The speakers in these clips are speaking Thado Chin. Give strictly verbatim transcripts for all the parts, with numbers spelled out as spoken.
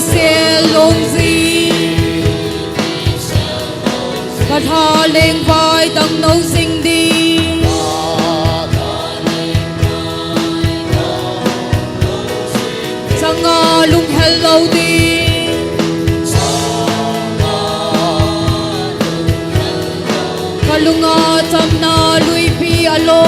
sel lom jing. Ka tha leng vai dang no jing ding. Changa lunghel lo ding. Ka lunga chamna luipi alo.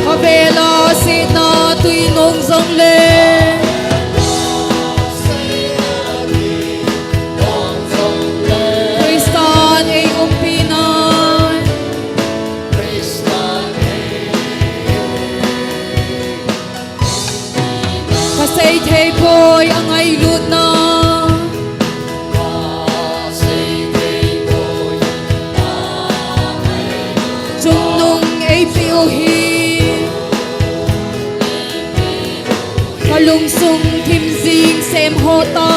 Ka vela sina tui nong jong le. Christan ei umpi nai. Ka sei thei poi a ngailutna. Chungnung ei piu hi. Ka lungsung thim jing sem hota.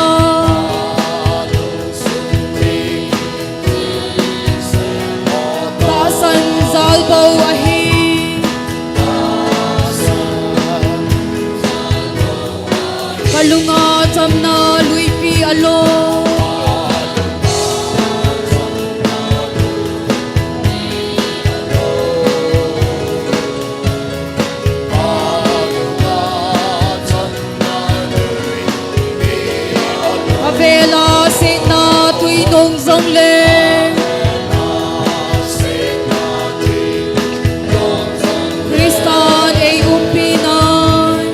Tahsan jal bou ahi. Ka lunga chamna luipi alo. Ka vela sina tui nong jong le. Christan ei umpi nai.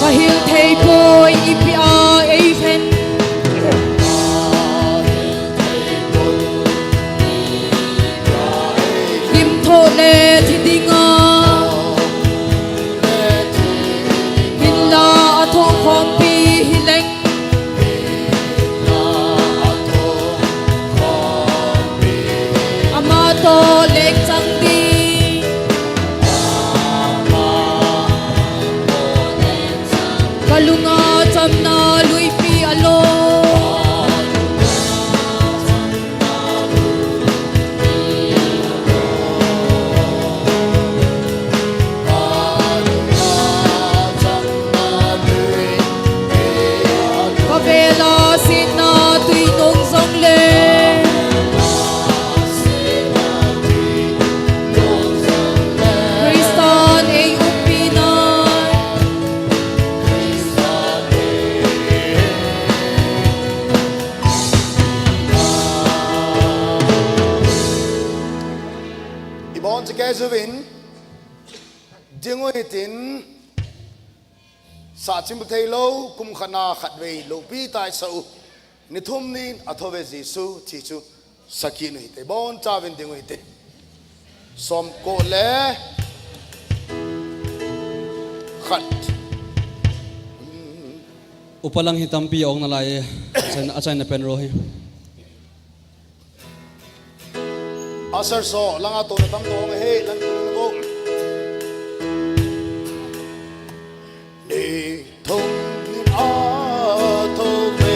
Ka hil thei poi ipi a ei hen. Lim tho le thi dinga. Hinla a thong khompi hi leng. Ama to leng chang ding. Ka lunga chamna luipi alo. Ka vela sina tui nong jong le. Christan ei umpi nai. Ibon chike juvin. Ding u hitin. Sa chim thei lo, kum khat na khat vei lo pi tai sa u. Ni thum nin a thove Jesu, thi chu sakhi nu hite, bon chavin ding u hite. Som ko le khat. Upa lang hi tampi ong na lai e. Achaina, achaina pen ro hi. Asar so, langa to na tam to ong he, lang to na ko. Ni thum nin a thove.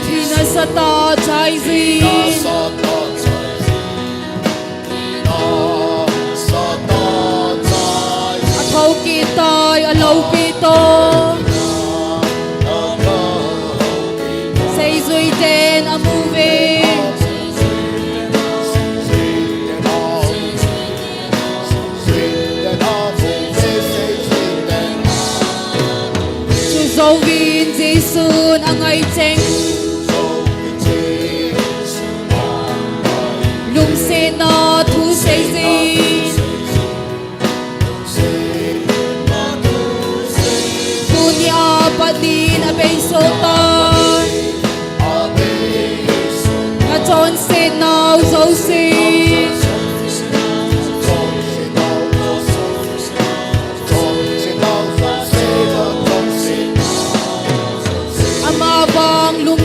Thina sata chai ji. Thina sata chai ji. Thina sata chai ji. A thou kitai a loupi to. Seijui ten a mu ve. Chu jouvin Jesun a ngai cheng. Lungsetna thu seijin. Tunia pat in a beiso tai. Na chonsetnau jouse. Ama vang lung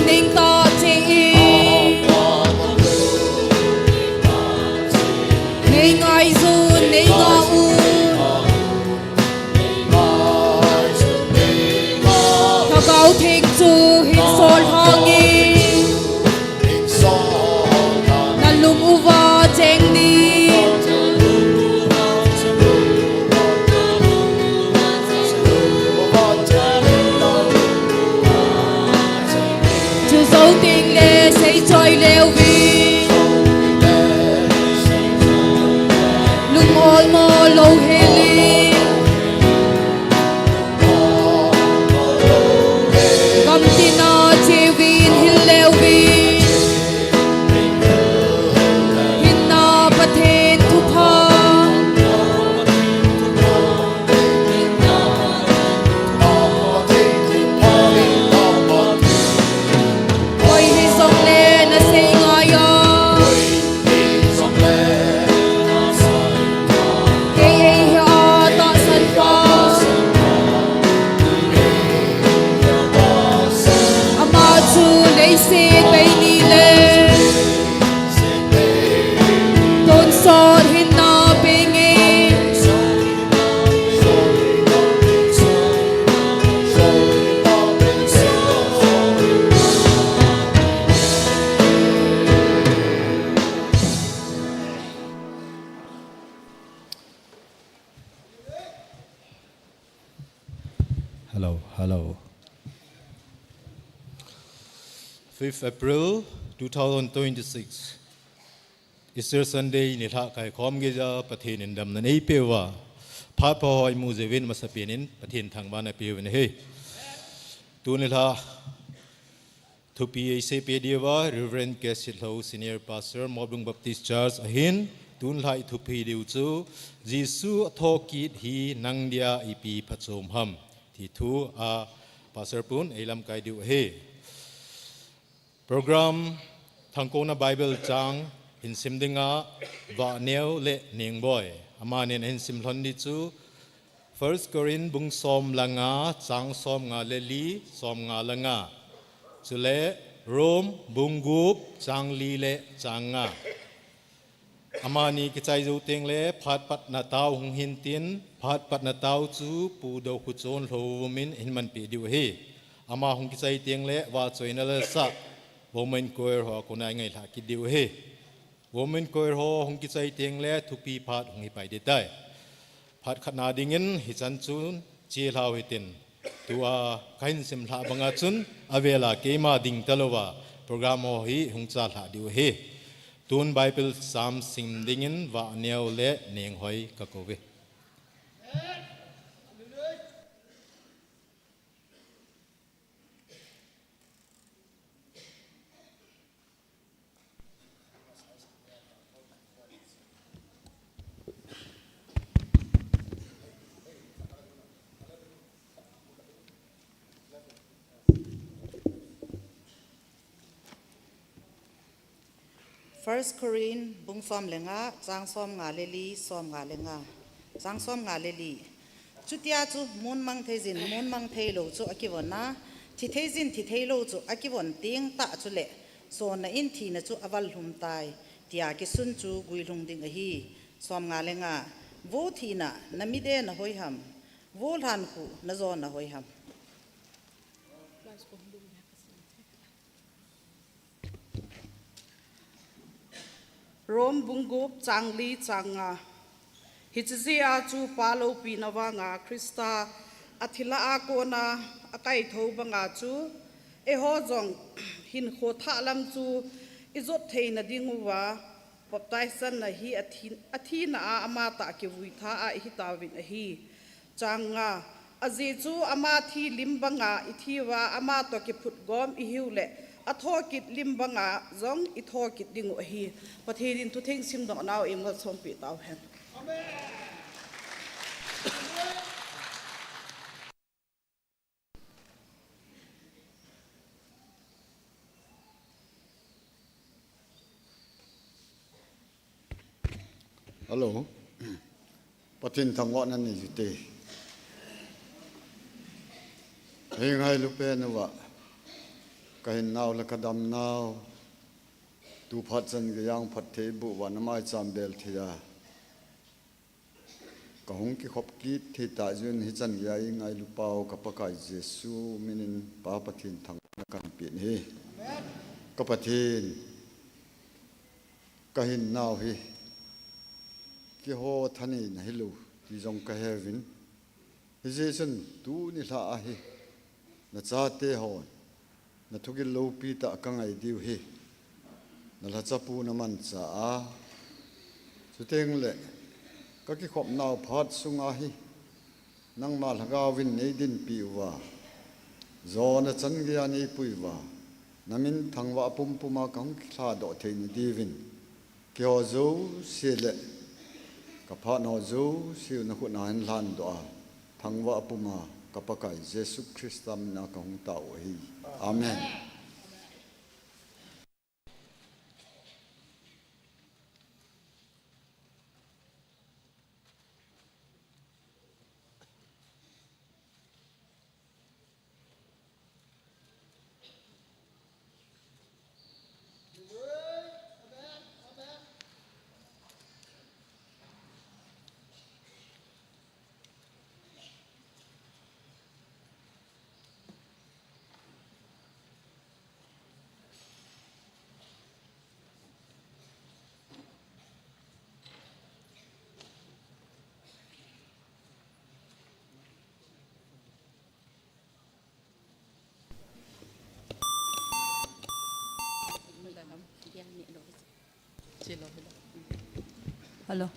Olmo lo heli. Gamtina chevin hil leuvin. Hinna Pathen thupha. Koi hijongle nasei ngai a. Kei eihia tahsan pa. Ama chu leiset bei ni le. Tonsot hinna penge. Hello, hello. Fifth April two thousand twenty-six, Easter Sunday nilhah kaikhom geija Pathen in damna eipeuva, phat pha ho imu jeh uvin masapen in Pathen thangvahna peuvin ahi. Tuni nilhah thupi eiseipi diuva Reverend K. Sitlhou, Senior Pastor, Mobung Baptist Church ahin, tuni nilhah ithupi diu chu, Jesu athokit hi nang dia ipi phachom ham, ti thu a Pastor pun eilamkai diu ahi. Program thangkouna Bible chang hin sim dinga Vahneo le Nengboi, amanin ahin sim lhon di chu, First Corinth bung som le nga, chang som nga le li, som nga le nga. Chule Rome bung gup, chang li le chang nga. Amani kichai jou teng le phat patna tao hung hin tin, phat patna tao chu Pu Dokhuchon Lhouvum in ahin manpi diu ahi. Ama hung kichai teng le vachoina lalsah Women Choir ho a kona ingailhah kit diu ahi. Women Choir ho hung kichai teng le thupi phat hung hi pai ding tai. Phat khatna dingin hichan chun chelhau hitin. Tua kahin sim lhah banga chun avela keima ding talouva program ho hi hung chalhah diu ahi. Tun Bible chang sim dingin Vahneo le Nenghoi kakouve. First Corinth bung som le nga, chang som nga le li, som nga le nga. Chang som nga le li. Chutia chu mun mang thei jin, mun mang thei lou chu akivon a, thi thei jin, thi thei lou chu akivon teng tah chule, sonna in thina chu aval lhum tai, tia kisun chu guilhung ding ahi. Som nga le nga. Vo thina, na mit e na hoi ham? Vo lhankhuh, na jona hoi ham? Rome bung gup chang li chang nga. Hiche jeh a chu Pa loupina vanga Christa athi lah a kona akaithou banga chu, eiho jong hinkho thah lam chu ijot theina diuva, baptize channa hi athi, athina a ama tah kivui tha a ihi tauvin ahi. Chang nga, ajeh chu ama thi lim banga ithi uva, ama toh kiphut gom ihiu le, athokit lim banga jong ithokit diu ahi. Pathen in thutheng simdoh nau eimalsompi tauhen. Hello. Pathen thangvahna nei ute. Hei ngailu pen uva, kahinnau le kadamnau, tu phat chan gei a phattheiboh uva na maicham bel thei a kahung kikhop kit thei tah jeh un hichan gei a eingailu pau ka Pakai Jesu minin Pa Pathen thangvahna kahin pe ahi. Ka Pathen, kahinnau hi keiho thaneina hilou ti jong kaheuvin, hijeh chun tuni nilhah a hi nachate hon nathugil loupi tah kangai diu ahi. Nalhachapu namancha a, chuteng le Ka kikhopnau phat sunga hi nangma lhagaovin nei dinpi uva, jona chan geiya nei pui uva, na min thangvah pumpuma ka hung kilhadoh theina diuvin, keiho jouse le ka phatna ho jouse u na khut a hin lhandoh a, thangvah puma ka Pakai Jesu Christa mina ka hung tao u ahi. Amen. Hello.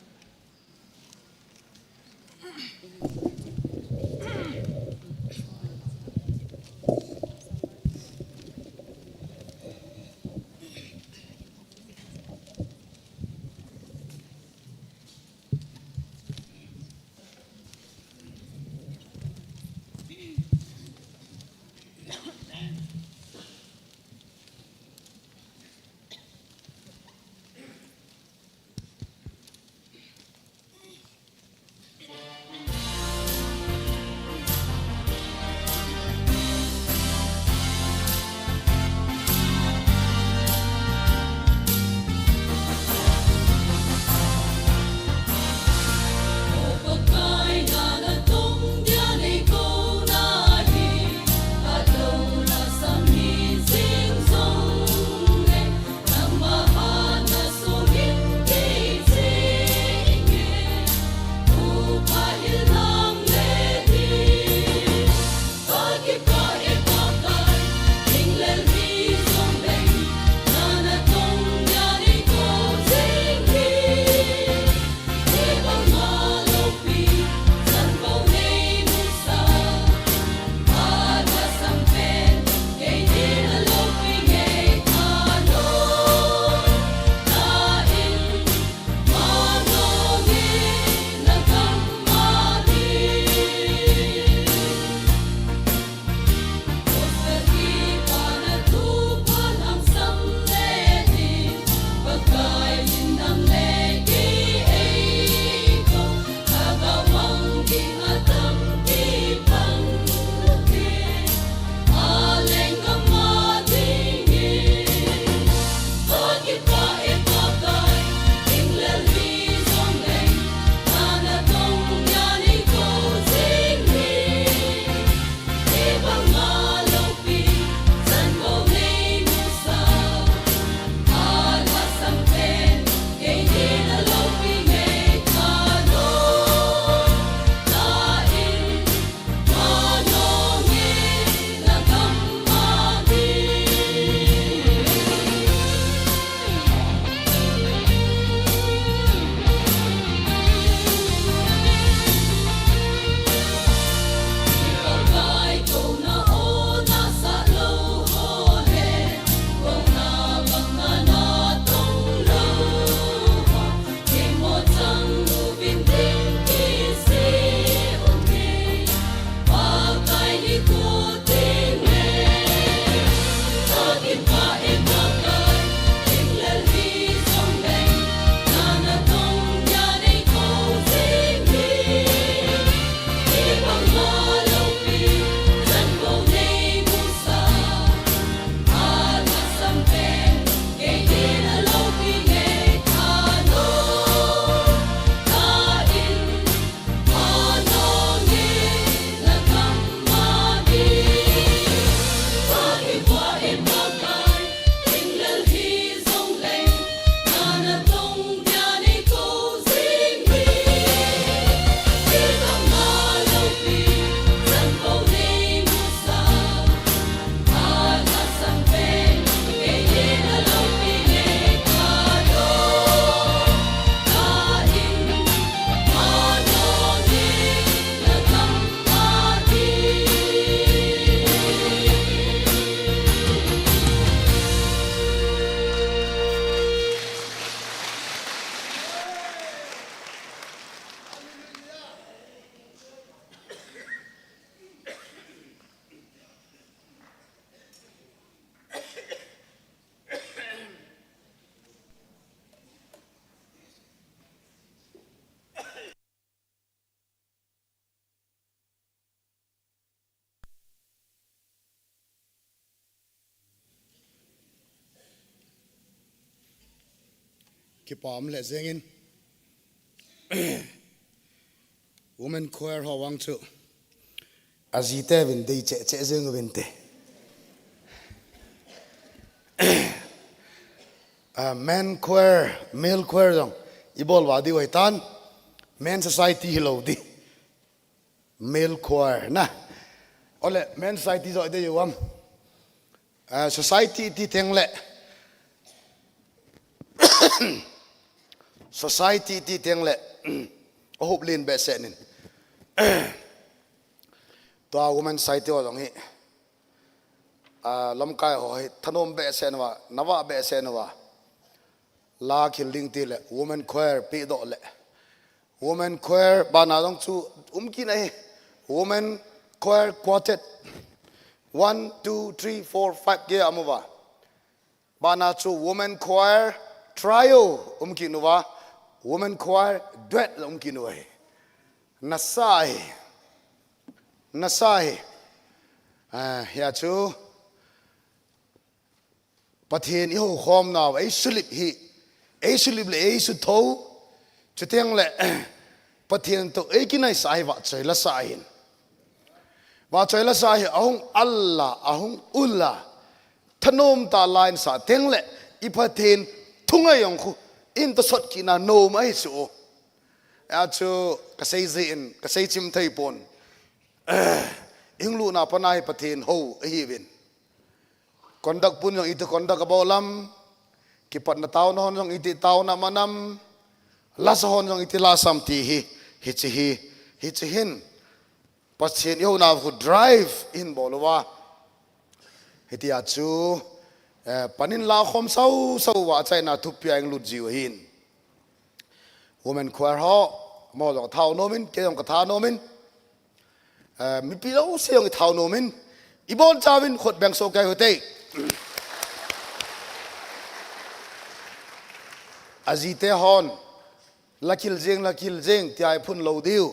Kipah le jengin. Women choir ho vang chu. Ajite vin dei che che jeng vinte. Ah, men choir, male choir jong. Ibol va diu hitan. Men society hilou di. Male choir na. Ole, men society jong dei uvam. Ah, society ti teng le. Society ti teng le. Ahup lin behseh nin. Tua women society ho jong hi. Ah, lamkai ho hi thanom behseh uva, nava behseh uva. La khel ding ti le, women choir pe doh le. Women choir bana jong chu um kit ahi. Women choir quartet. One, two, three, four, five ke amu va. Bana chu women choir trio um kit uva. Women choir duet um kit uva. Nasa hi. Nasa hi. Ah, hia chu. Pathen i ho khom nau, ei sulip hi, ei sulip le ei sutho, chuteng le, Pathen to ei kinai sa hi vachoi la sa hin. Vachoi la sa hi ahung alla, ahung ulla, thanom ta line sa teng le, i Pathen thungai jong khu, in to sot kina nom ahi chu. A chu, ka sei jin, ka sei chim thei pon. Eh, ing lu na pana hi Pathen ho, ahi vin. Conduct pun jong iti conduct abol am, kipatna taona hon jong iti taona man am, lasa hon jong iti lasa am ti hi, hichi hi, hichi hin. Pathen i ho na khu drive in bol uva. Hitia chu, eh, panin la khom sau sau va achaina thupi a ing lut jiu hin. Women choir ho, mo jong thao nomin, ke jong ka tha nomin. Eh, mipi lo se jong i thao nomin. I bon chauvin khut beng so kai hute. Ajite hon. La kil jeng, la kil jeng, tia i phun lo diu.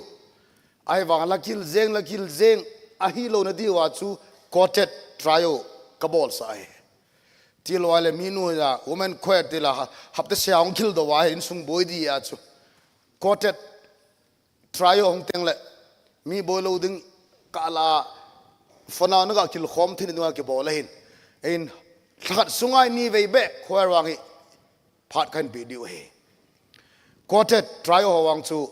Ahivang la kil jeng, la kil jeng, ahi lo na diu a chu quartet trio ka bol sa ahi. Ti lo a le mi nu ya, women choir ti la ha, hapta sia hung kil do va hin sung boi di a chu. Quartet trio hung teng le, mi boi lo ding ka la, fana na ka kil khom thin ding a ki bol a hin. Ein, thakat sungai ni vei be, choir vang hi, phat kan pi diu hi. Quartet trio ho vang chu,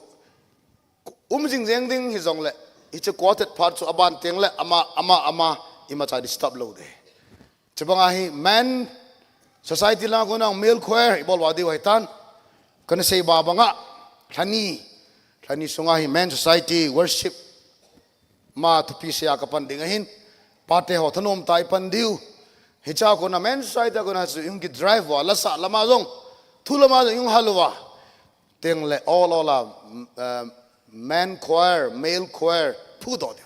um jing jeng ding hi jong le, hi chu quartet phat chu aban teng le, ama, ama, ama, ima cha disturb lo de. Chubang a hi men society la ko nang male choir i bol va diu hai tan. Kana sei ba banga, lhani, lhani sunga hi men society worship ma thupi sia ka pan ding ahin. Pate ho thanom tai pan diu. Hi cha ko na men society ko na chu yung ki drive va, la sa lama jong, thu lama jong yung haluva. Teng le all, all a, mm, eh, men choir, male choir, phu do diu.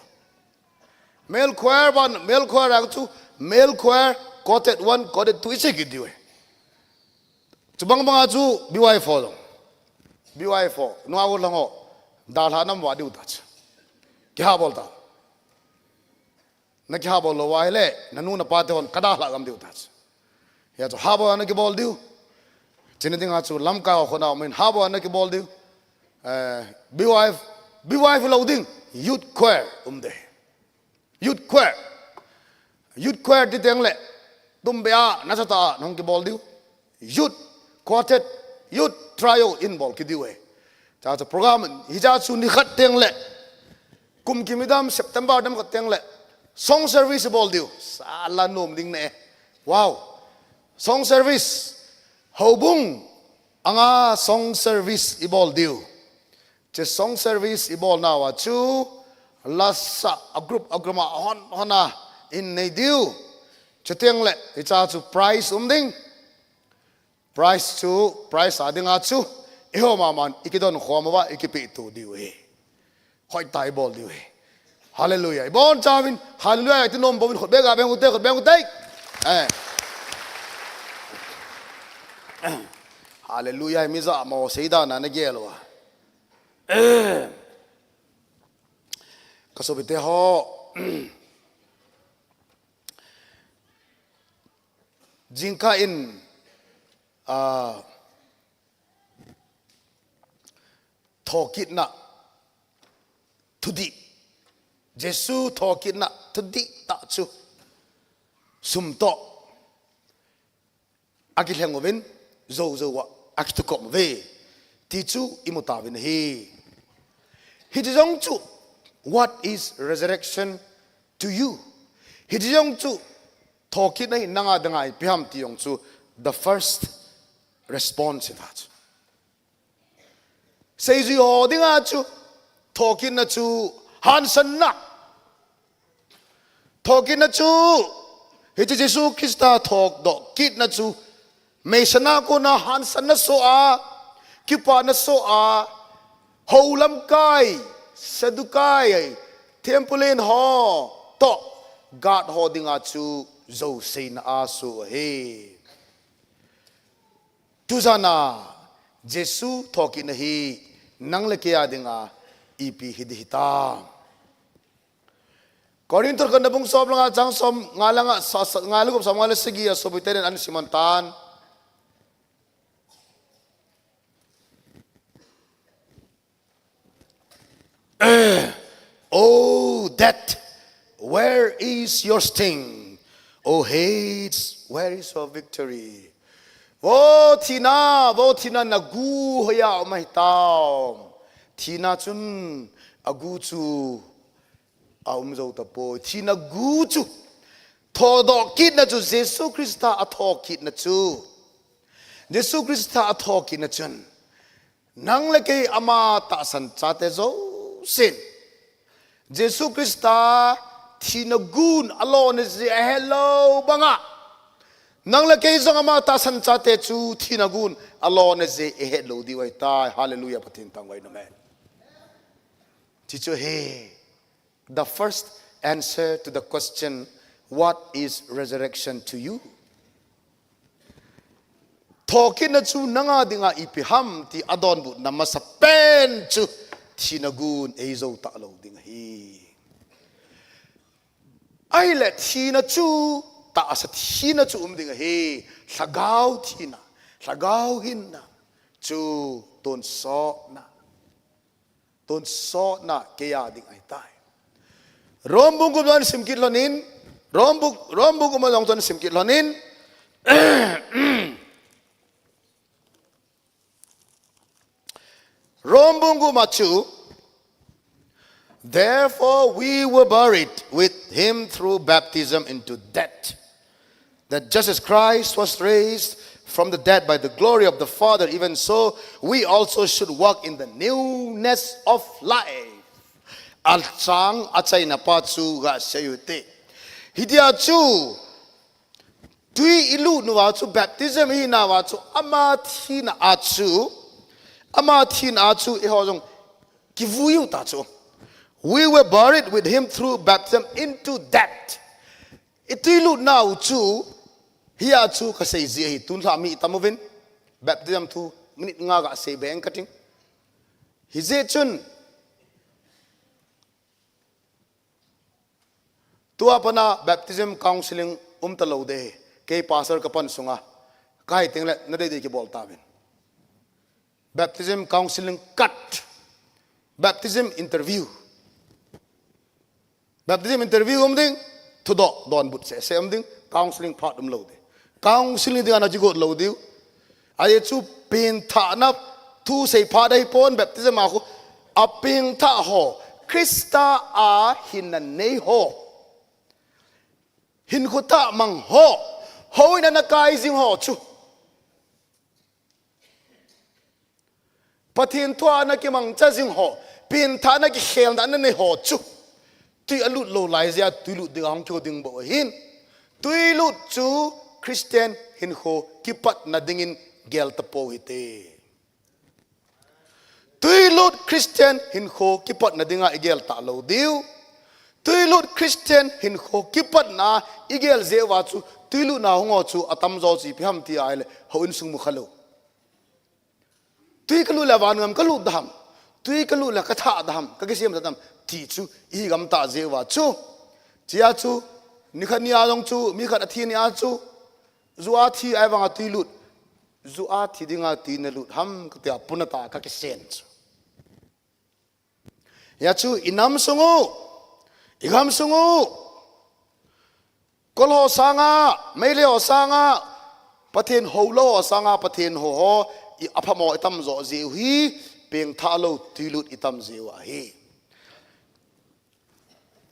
Male choir ban, male choir ang chu, male choir, quartet one, quartet two, i sei kit diu e. Chubang banga chu, B Y four lo. B Y four, nunga ko lang ho, dalha nam va diu ta chu. Kiha bol ta. Na kiha bol lo va hi le, na nu na pa te hon ka dalha gam diu ta chu. Hia chu ha bol na kibol diu. Chini ding a chu lamkai ho khona min ha bol na kibol diu. Eh, B Y F, B Y F lo ding. Youth choir um de. Youth choir. Youth choir ti teng le. Tum be a na sa ta nong kibol diu. Youth quartet, youth trio in bol ki diu e. Cha chu program hi cha chu ni khat teng le. Kum kimi dam September dam khat teng le. Song service bol diu. Sa la nom ding ne. Wow. Song service. Houbung anga song service i bol diu. Che song service i bol nau a chu lasa a group a group a hon hon a in nei diu. Chuteng le hi cha chu prize um ding. Prize chu, prize a dinga chu, i ho maman, i kidon khom uva, i kipe tu diu hi. Hoi ta i bol diu hi. Hallelujah. I bon chauvin, hallelujah, i ti nom bovin khut beng a beng ute, khut beng ute. Eh. Hallelujah, mi ja mo sei da na na gel uva. Eh. Ka sopite ho. Jingkah in, ah, Thokitna thudih. Jesu thokitna thudih tah chu sum toh akilheng uvin, jou jou a akitukom uve ti chu imu tauvin ahi. Hiche jong chu, what is resurrection to you? Hiche jong chu, thokitna hi nanga dinga ipi ham ti jong chu, the first response hita chu. Seijui ho dinga chu, thokitna chu, hansanna. Thokitna chu, hiche Jesu Christa thokdoh kitna chu, meisana kona hansanna soh a, kipana soh a, houlamkai, Saddukai, thempulen ho toh, guard ho dinga chu, jouseina a soh ahi. Tujana, Jesu thokitna hi nang le kei a dinga ipi hiding hitam? Korinth khatna bung som le nga chang som nga le nga, sa, sa, nga le gup, som nga le sagi a sopite in ana simdoh tan. Oh, death, where is your sting? Oh, Hades, where is your victory? Vo thina, vo thina, nagu hoiya um ahitam? Thina chun agu chu aum jou tapoi. Thina gu chu thodoh kitna chu, Jesu Christa athokitna chu, Jesu Christa athokitna chun, nang le kei ama tahsan chate jousen, Jesu Christa thina gun alona jeh ahetlou banga, nang le kei jong ama tahsan chate chu thina gun alona jeh ihetlou diu ahitai. Hallelujah, Pathen thangvah in, amen. Chuche chu ahi, the first answer to the question, what is resurrection to you? Thokitna chu nanga dinga ipi ham ti adonbutna masapen chu thina gun eijou talou ding ahi. Ahile thina chu, tahsa thina chu um ding ahi. Lhagao thina, lhagao hinna chu tonsotna. Tonsotna kei a ding ahitai. Rom bung gup jong simkit lhonin, Rom bung, Rom bung gup jong simkit lhonin. Rom bung gup a chu, therefore we were buried with him through baptism into death, that just as Christ was raised from the dead by the glory of the Father, even so we also should walk in the newness of life. Achang achaina pa chu gasei ute. Hitia chu, tui ilut nauva chu, baptism ihinauva chu, ama thina a chu, ama thina a chu eiho jong kivui u ta chu. We were buried with him through baptism into death. Itui lut nau chu, hia chu kasei ji ahi, tun lha mi tam uvin, baptism thu minute nga gasei beng kating. Hijeh chun, tua pana baptism counseling um talou ding ahi. Kei pastor kapan sunga, kahi tengle nadei dei kibol tauvin. Baptism counseling cut. Baptism interview. Baptism interview um ding, thudoh donbut sese um ding, counseling phat umlou ding. Counseling dinga nakigot lou diu. Ajeh chu pengthahna thu seiphat ahipon, baptism a khu, apengthah ho, Christa a hinna nei ho, hinkho thah mang ho, houin a nakai jing ho chu, Pathen thu a nakimangcha jing ho, pengthahna kikhelna nanei ho chu, tui alut lou laijeh a tui lut dinga hung kigo ding bou ahin. Tui lut chu Christian hinkho kipatna dingin gel tapou hite. Tui lut Christian hinkho kipatna dinga igel talou diu. Tui lut Christian hinkho kipatna igel jeh uva chu, tui lutna hung ho chu atamjo chu ipi ham ti ahile, houin sung mukha lou. Tui kalut le vangam kalut dem? Tui kalut le kathah dem, kakisem dem ti chu igam tah jeh uva chu. Chea chu, nikhat nia jong chu, mi khat athi nia chu, ju a thi ahivanga tui lut. Ju a thi dinga tui nalut ham katia puna ta kakisen chu. Hia chu i nam sung u, i gam sung u, kol ho sanga, meilhei ho sanga, Pathen houlou ho sanga, Pathen hou ho, i aphamo i tam jo jeh u hi, pengthah lou, tuilut i tam jeh u ahi.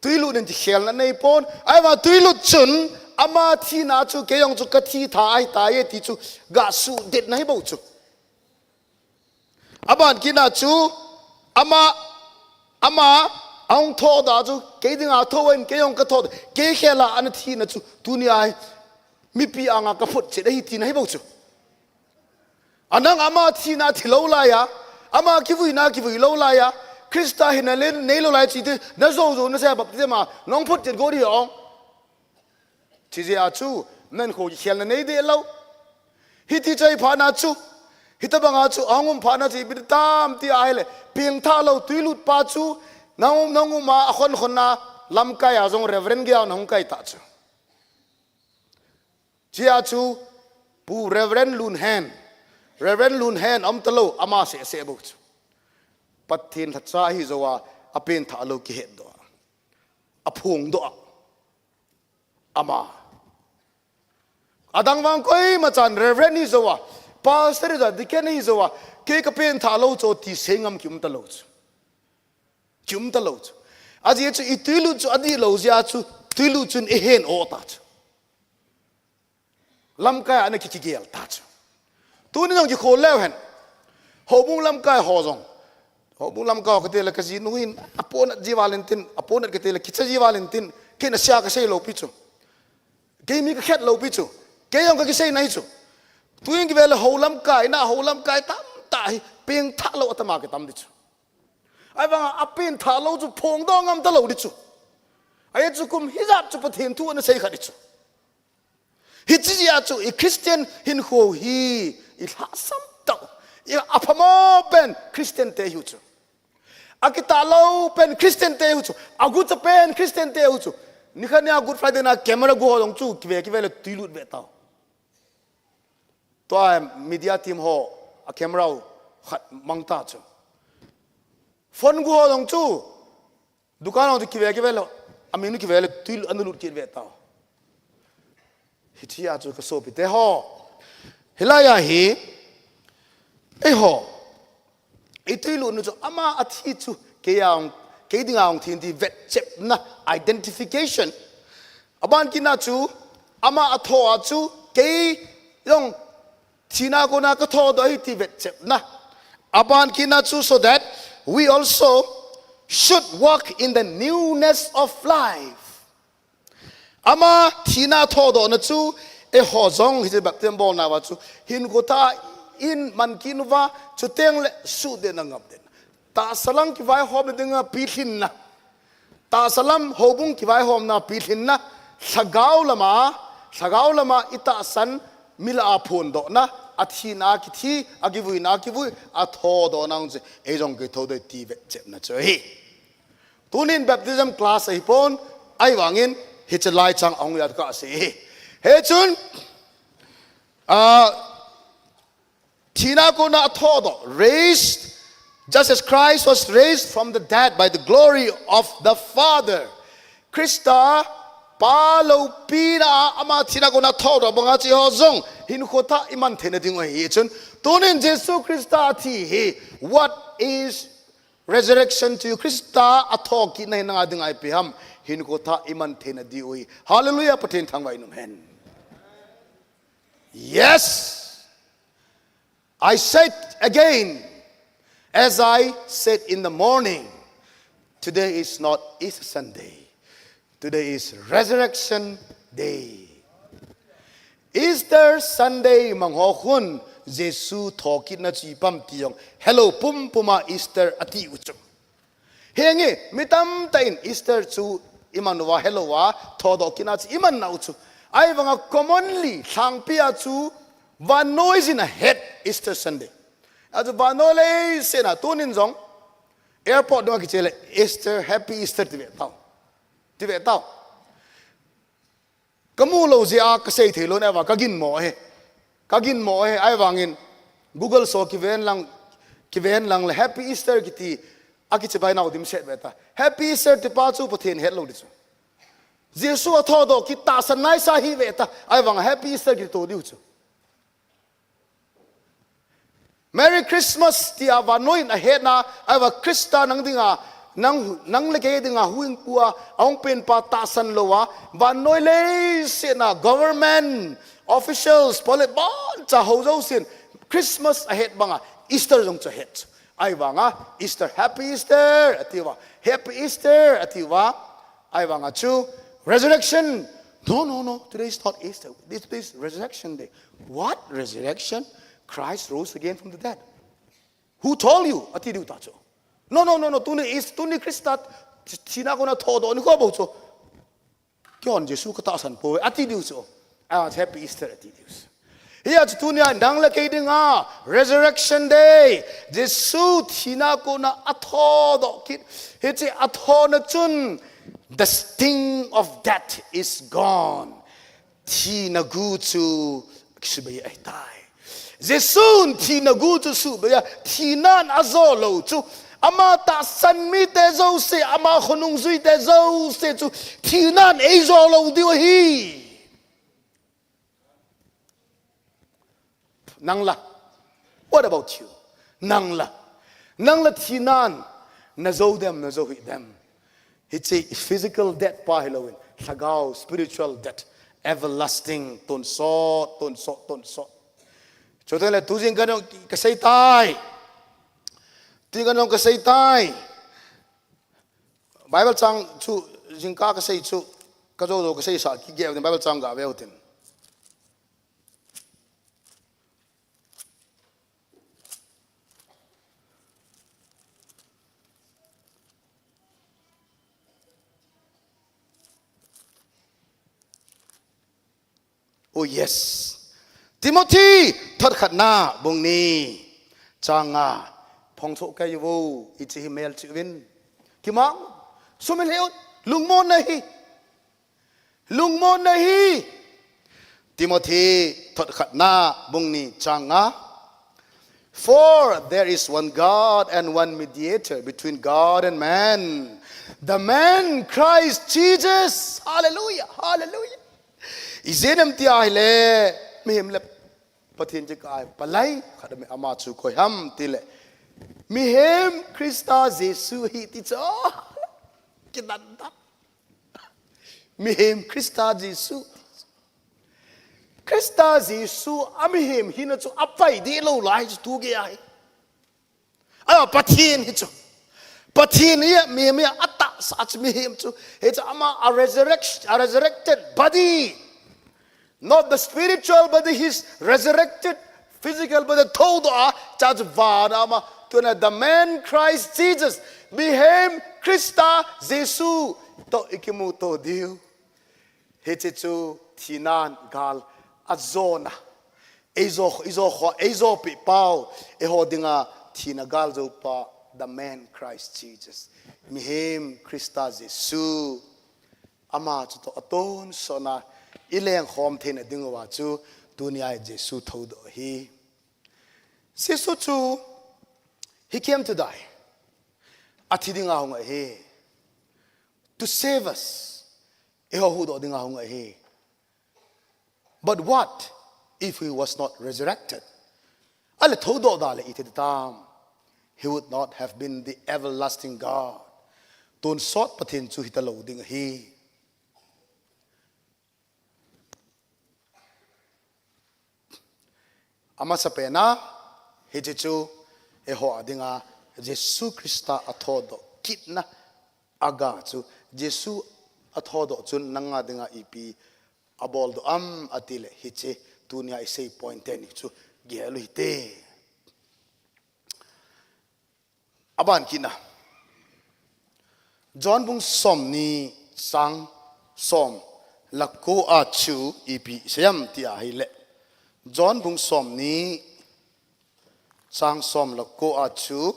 Tuilut in ti khelna nei pon, ahivang tuilut chun, ama thina chu, kei jong chu ka thi tha ahi tai e ti chu, ga sudetna hi bou chu. Aban kitna chu, ama, ama, ahung thodoh chu, kei dinga thouvin, kei jong ka thodoh, kei khela ana thina chu, tunia hi, mipi anga ka photchet ahi tina hi bou chu. Anang ama thina thi lou laiya, ama kivuina kivui lou laiya, Christa hina le nei lou lai chi te, na jou jou na sei baptisma, nahung photchet go di ong. Chijeh a chu, nang kho kikhelna nei deh lou. Hiti chai phatna chu, hitabanga chu, ahung um phatna chu, ipi tam ti ahile, pengthah lou tuilut pa chu, nahung, nahung um a, akhon khonna, lamkai a jong Reverend geiya nahung kai ta chu. Chia chu, Pu Reverend Lun Hen, Reverend Lun Hen, um ta lou, ama seh seh bou chu. Pathen lhacha ahi jou a, apengthah lou kihetdoh a. Aphongdoh a. Ama. Adang vang koima chan Reverend hi jou a, Pastor hi jou a, Deacon hi jou a, kei ka pengthah lou chu ti sei ngam ki um ta lou chu. Ki um ta lou chu. Ajeh chu i tuilut chu adih lou jeh a chu, tuilut chun i hen o ta chu. Lamkai a ana ki, kigel ta chu. Tuni jong kikhol leu hen. Houbung lamkai ho jong. Houbung lamkai ho kati le ka jinu hin, aponat ji val in tin, aponat kati le kicha ji val in tin, kei na sia ka sei lou pi chu. Kei mi ka khet lou pi chu. Kei jong ka kisei na hi chu. Tuin kive le hou lamkai na, hou lamkai tamtah hi, pengthah lou atama kitam di chu. Ahivanga apengthah lou chu phongdoh ngam ta lou di chu. Ajeh chu kum hijat chu Pathen thu ana sei kha di chu. Hiche jeh a chu i Christian hinkho hi i lhasam tah u. I aphamo pen Christian te hi u chu. Akitah lou pen Christian te hi u chu. Agucha pen Christian te hi u chu. Nikhat nia Good Friday na camera gu ho jong chu kive kive le tuilut ve tau. Tua media team ho a camera u khat mang ta chu. Phone gu ho jong chu. Dukan ho chu kive kive le, amin u kive le, tuilut ana lut kit ve tau. Hitia chu ka sopite ho. Hilai a hi, eiho. I tuilut nu chu ama athi chu, kei a hung, kei dinga hung thi in ti vetchepna, identification. Aban kitna chu, ama atho a chu, kei jong thina kona ka thodoh ahi ti vetchepna. Aban kitna chu, so that we also should walk in the newness of life. Ama thina thodohna chu, eiho jong hiche baptism bolna uva chu, hinkho thah in man kit uva, chuteng le sudetna ngapdetna. Tahsa lang kivaihomna dinga pilhinna. Tahsa lam houbung kivaihomna pilhinna. Lhagao lama, lhagao lama i tahsan mi lah a phondohna, athina kithi, akivuina kivui, athodohna jong chu, ei jong kithodoh ti vetchepna chu ahi. Tunin baptism class ahipon, ahivangin, hiche laichang ahung ijat ka sei ahi. Hichun, ah, thina kona athodoh, raised, just as Christ was raised from the dead by the glory of the Father. Christa, Pa loupina a ama thina kona athodoh banga chu eiho jong, hinkho thah i man theina ding u ahi chun. Tunin Jesu Christa athi hi, what is resurrection to you? Christa atho kitna hi nanga dinga ipi ham, hinkho thah i man theina diu ahi. Hallelujah, Pathen thangvah in um hen. Yes. I said again, as I said in the morning, today is not Easter Sunday. Today is Resurrection Day. Easter Sunday mang ho khun Jesu thokitna chu ipi ham ti jong helou pumpum a Easter ati u chu. Henge, mi tamtah in Easter chu iman uva helou a, thodoh kitna chu iman nau chu. Ahivanga commonly, lhangpi a chu vannoi jin ahet Easter Sunday. Achu vannoi leiset a tunin jong airport dunga kiche le Easter, Happy Easter ti ve tau. Ti ve tau. Ka mu lou jeh a ka sei thei lou na va ka ginmo e. Ka ginmo e, ahivangin Google so kiven lang, kiven lang le Happy Easter kiti Akichibai nau dimset ve ta. Happy Easter tipa chu Pathen hetlou di chu. Jesu athodoh kit tahsan naisa hi ve ta. Ahivanga Happy Easter kiti diu chu. Merry Christmas tia vannoiyin ahetna, ahivang Christa nang dinga, nang, nang le kei dinga huhhingpu a, ahung penpa tahsan louva, vannoi leiset a government officials, pole boncha ho jousen, Christmas ahet banga, Easter jong chu ahet. Ahivanga, Easter, Happy Easter, atiuva, Happy Easter, atiuva. Ahivanga chu, resurrection. No, no, no, today is not Easter. This, this is resurrection day. What resurrection? Christ rose again from the dead. Who told you? Ati diu ta chu. No, no, no, no, tuni is, tuni Christa thina kona thodoh nikho bou chu. Kihon Jesu katahsan poi, ati diu chu. Ah, Happy Easter, ati diu chu. Hia chu tunia nang le kei dinga, Resurrection Day. Jesu thina kona athodoh kit. Hiche athona chun, the sting of death is gone. Thina gu chu kisubei ahitai. Jesun thina gu chu subei a, thinan ajo lou chu. Ama tahsan mite jouse, ama khonung juite jouse chu, thinan eijo lou diu ahi. Nang la. What about you? Nang la. Nang la thinan najo dem, najo hih dem. Hiche physical death pa hilouvin. Lhagao, spiritual death. Everlasting, tonsot, tonsot, tonsot. Chutengle tu jingkah jong kasei tai. Tu jingkah jong kasei tai. Bible chang chu jingkah kasei chu. Kajo jo kasei sa kigel ding Bible chang gave utin. Oh yes. Timothy, thot khatna, bung ni, chang nga, phong cho kei vo, hiche hi melchih uvin. Kimang, sumil heu, lungmon na hi. Lungmon na hi. Timothy, thot khatna, bung ni, chang nga. For there is one God and one mediator between God and man, the man Christ Jesus. Hallelujah, hallelujah. Ijeh inem tia ahile, mihem le Pathen kikah a palai khat aum e, ama chu koi ham tile, mihem Christa Jesu ahi ti chu. Kidan ta. Mihem Christa Jesu. Christa Jesu a mihem hina chu apai deh lou lai chu tu gei ahi. A Pathen hi chu. Pathen hi mihem hi atahsa chu mihem chu. Hichu ama a resurrection, a resurrected body. Not the spiritual body, his resurrected physical body. Thodoh a, cha chu vana ama. Tuna the man Christ Jesus. Mihem Christa Jesu. Toh ikimuto diu. Hiche chu thinan gal ajona. Eijo, eijo kho, eijo pi pau. Eiho dinga thina gal jo pa, the man Christ Jesus. Mihem Christa Jesu. Ama chu toh atonsot na ileng khom theina diuva chu tunia Jesu thodoh ahi. Jesu chu, he came to die. Athi dinga hung ahi. To save us. Eiho huhdoh dinga hung ahi. But what if he was not resurrected? Ahile thodoh da le iti tam. He would not have been the everlasting God. Tonsot Pathen chu hita lou ding ahi. Amasapen a, hiche chu, eiho a dinga, Jesu Christa athodoh kitna, aga chu, Jesu athodoh chun nang a dinga ipi, abol doh am atile, hiche, tunia isei point teni chu, gel u hite. Aban kitna. John bung somni chang som le ko a chu ipi seiyem ti ahile. John bung somni chang som le ko a chu.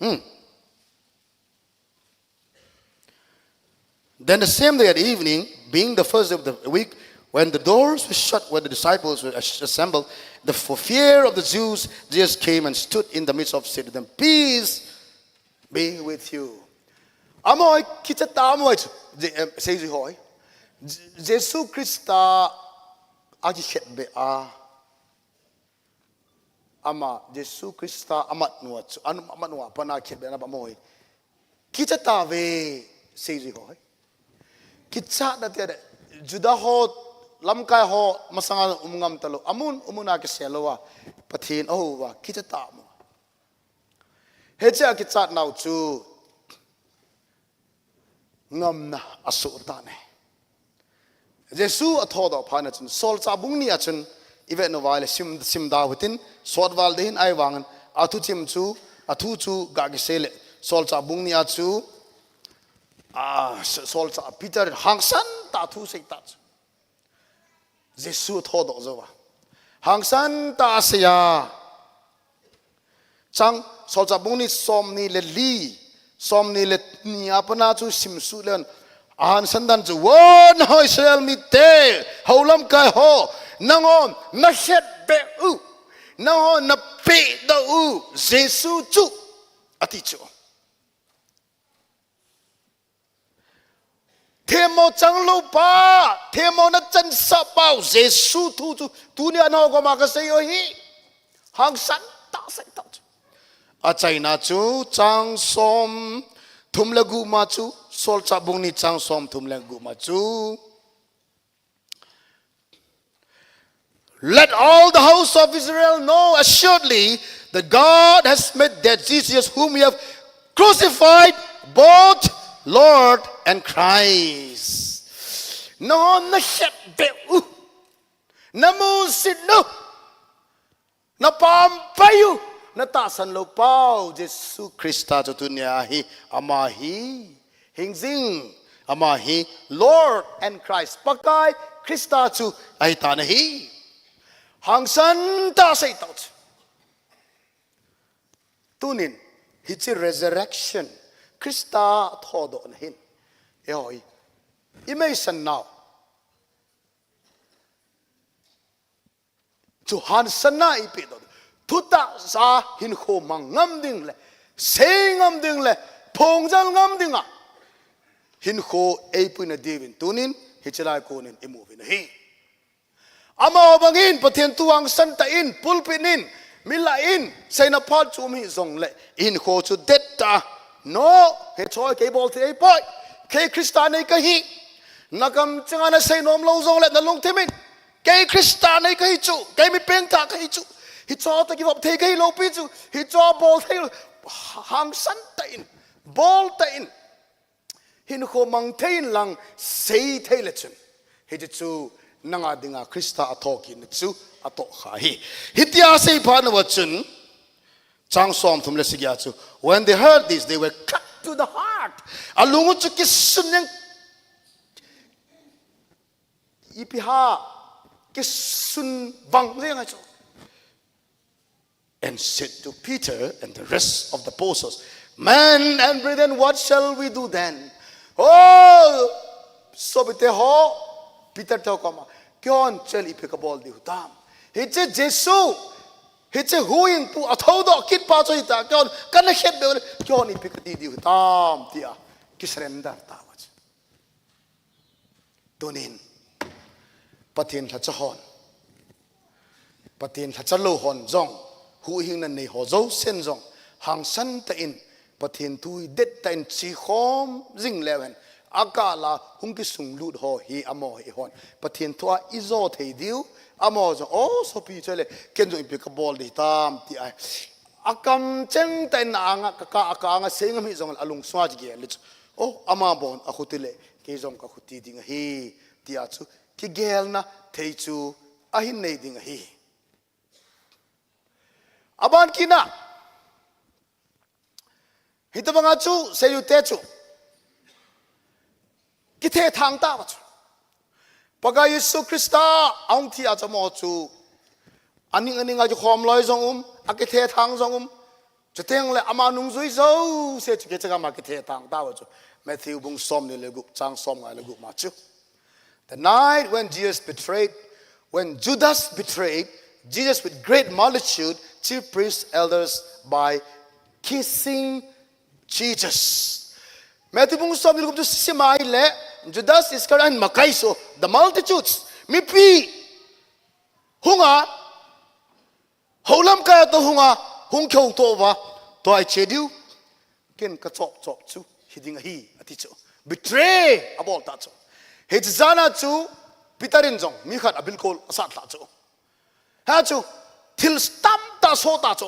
Hmm. Then the same day at evening, being the first day of the week, When the doors were shut, where the disciples were as- assembled, the, for fear of the Jews, Jesus came and stood in the midst of, said to them, "Peace be with you." Amaho hi kicha tah, amaho hi chu, Je- em, seijui ho hi. Je- Jesu Christa a kikhetbeh a. Ama, Jesu Christa amat nua chu, anu amat nua pana khetbeh na amaho hi. Kicha tauve, seijui ho hi. Kichatna tia de, Juda ho, lamkai ho, masanga um ngam talou, amun, amun a kisel louva, Pathen ahouva, kicha tah mo. Hiche a kichat nau chu, ngamna asoh tan ahi. Jesu athodoh phat na chun, Solchah bung ni a chun, i vet nau va le sim, sim dau hitin, sot val ding ahi vangin, athu chim chu, athu chu ga kisei le, Solchah bung ni a chu, a, S- Solchah Peter hangsan tah thu sei tah chu. Jesu thodoh jouva. Hangsan tah asei a. Chang, Solchah bung ni som ni le li, som ni le ni a pat na chu simsuh le, ahangsan dan chu, "Vo, nangho Israel mite, hou lamkai ho, nanghon nakhetbeh u, nanghon napehdoh u, Jesu chu," ati chu. Themmo changlou pa, themmo na chansah pau, Jesu thu chu, tunia nangho koma kasei u ahi. Hangsan tah sei tah chu. Achaina chu, chang som thum le gup ma chu, Solchah bung ni chang som thum le gup ma chu. Let all the house of Israel know assuredly that God has made that Jesus whom you have crucified both Lord and Christ. Nangho nakhetbeh u, namusit u, napampai u, natahsan lou pau, Jesu Christa chu tunia hi, ama hi hingjing, ama hi Lord and Christ, Pakai Christa chu ahi tan ahi. Hangsan tah sei tah chu. Tunin, hiche resurrection, Christa thodohna hin, eiho hi, i meisan nau chu hangsan na eipeh doh. Thutah sa hinkho mang ngam ding le, sei ngam ding le, phongjal ngam dinga hinkho eipuina diuvin tunin, hiche lai konin imu uvin ahi. Amaho bangin Pathen thu hangsan tah in, pulpit in, mi lah in, seina phat chu um hih jongle, i hinkho chu det tah a, no, hiche hi kei bol thei ahipoi, kei Christa nei kahi, na kamcheng a nasei nom lou jongle, nalungthim in, kei Christa nei kahi chu, kei mi pengthah kahi chu, hiche toh kivop thei kahi lou pi chu, hiche bol thei lou, hangsan tah in, bol tah in, hinkho mang thei in lang sei thei le chun, hiche chu nanga dinga Christa athoukitna chu atoh kha ahi. Hitia asei phat nauva chun, chang som thum le sagi a chu, when they heard this, they were cut to the heart. Alung u chu kisun jeng, ipi ham, kisun vang jeng ahi chu. And said to Peter and the rest of the apostles, "Men and brethren, what shall we do then?" Oh, sopite ho, Peter te ho koma, "Keihon chun ipi kabol diu hitam? Hiche Jesu, hiche huhhingpu, athoudoh kit pa chu hita, keihon kana khetbeh u, keihon ipi kati diu hitam?" tia kisurrender tauva chu. Tunin, Pathen lhacha hon, Pathen lhacha lou hon jong, huhhingna nei ho jousen jong, hangsan tah in, Pathen thu hi det tah in chekhom jing leu hen, akah la hung kisunglut ho hi amaho hi hon, Pathen thu a ijo thei diu, amaho jong, "O, sopi chule, ken jong ipi kabol ding hitam?" ti ahi. Akamcheng tah in na anga, ka, ka, ka anga sei ngam hih jongle alung sunga kigel le chu, "O, ama bon akhuti le, kei jong kakhuti ding ahi," tia chu kigelna thei chu ahin nei ding ahi. Aban kitna, hitobanga chu seiyute chu kithethang tauva chu. Pakai Jesu Christa ahung thi a chu amaho chu aning aninga kikhom loi jong um, akithethang jong um. Chuteng le ama nungjui jouse chu kicha gam a kithethang tauva chu. Matthew bung somni le gup, chang somnga le gup ma chu. The night when Jesus betrayed, when Judas betrayed Jesus with great multitude, chief priests, elders by kissing Jesus. Matthew bung som ni le gup chu sim a ahile, Judas Iscariot in makai so, the multitudes, mipi hunga, houlamkai a toh hunga, hung kihouto uva, tua i che diu, ken ka chop chop chu hi ding ahi, ati chu. Betray abol ta chu. Hiche jan a chu Peter in jong mi khat abilkol asat ta chu. Ha chu, thil tamtah aso ta chu.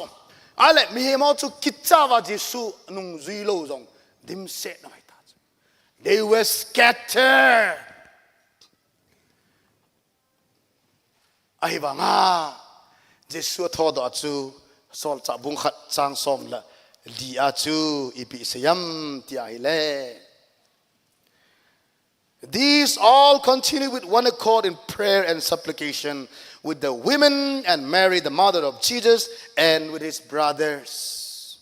Ahile, mihem ho chu kicha uva Jesu nungjui lou jong dimset angai ta chu. They were scattered. Ahivanga, Jesu athodoh a chu, Solchah bung khat chang som le li a chu, ipi asei em tia ahile. These all continued with one accord in prayer and supplication with the women and Mary, the mother of Jesus, and with his brothers.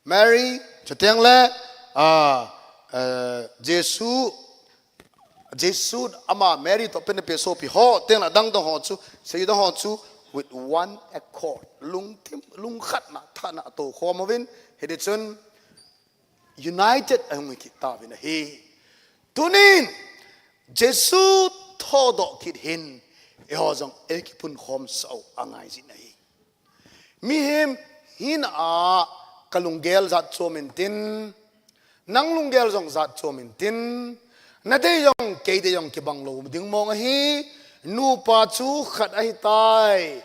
Mary, chuteng le, ah, eh, Jesu, Jesu ama Mary toh pen a pe sopi ho, teng le adang dang ho chu, seidang ho chu, with one accord, lungthim, lungkhatna, thana atou khom uvin, hiti chun, united ahung hi kit tauvin ahi. Tunin, Jesu thodoh kit hin, eiho jong eikipun khom sah u angai jin ahi. Mihem hina a ka lunggel jat chom intin, nang lunggel jong jat chom intin, nadei jong, keidei jong kibang lou ding mong ahi, nupa chu khat ahitai,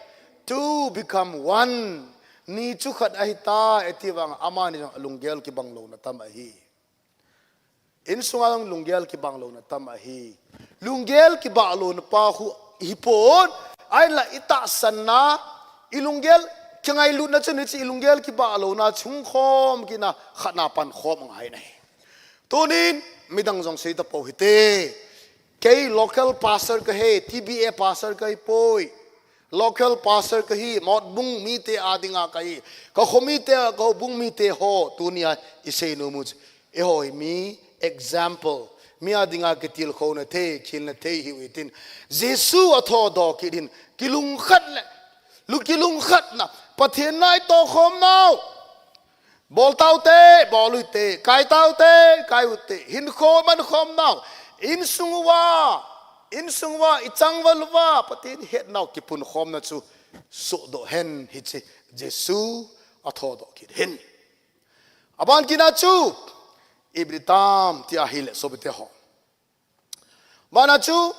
two become one, ni chu khat ahitai, ati vang amani jong alunggel kibang louna tam ahi. Insunga jong lunggel kibang louna tam ahi. Lunggel kibang louna pa khu hipon, ahinla itahsanna, ilunggel kingailutna chun hiche ilunggel kibang louna chung khom kina khatna pan khom angai nahi. Tunin midang jong sei tapou hite. Kei local pastor kahi, T B A pastor kahipoi. Local pastor kahi, Motbung mite a dinga kahi. Ka khomite, ka houbung mite ho, tunia isei nom u chu. Eiho hi mi example. Mi a dinga kitilkhouna thei, khilna thei hiu hitin. Jesu athodoh kit hin, kilungkhat le, lu kilungkhatna, Pathen na itoh khom nau. Bol taute, bol ute, kai taute, kai ute, hinkho man khom nau, insung uva, insung uva, ichang val uva, Pathen hetnau kipun khomna chu, sohdoh hen hiche, Jesu athodoh kit hin. Aban kit na chu, ipi ti tam tia ahile sopite ho. Bana chu,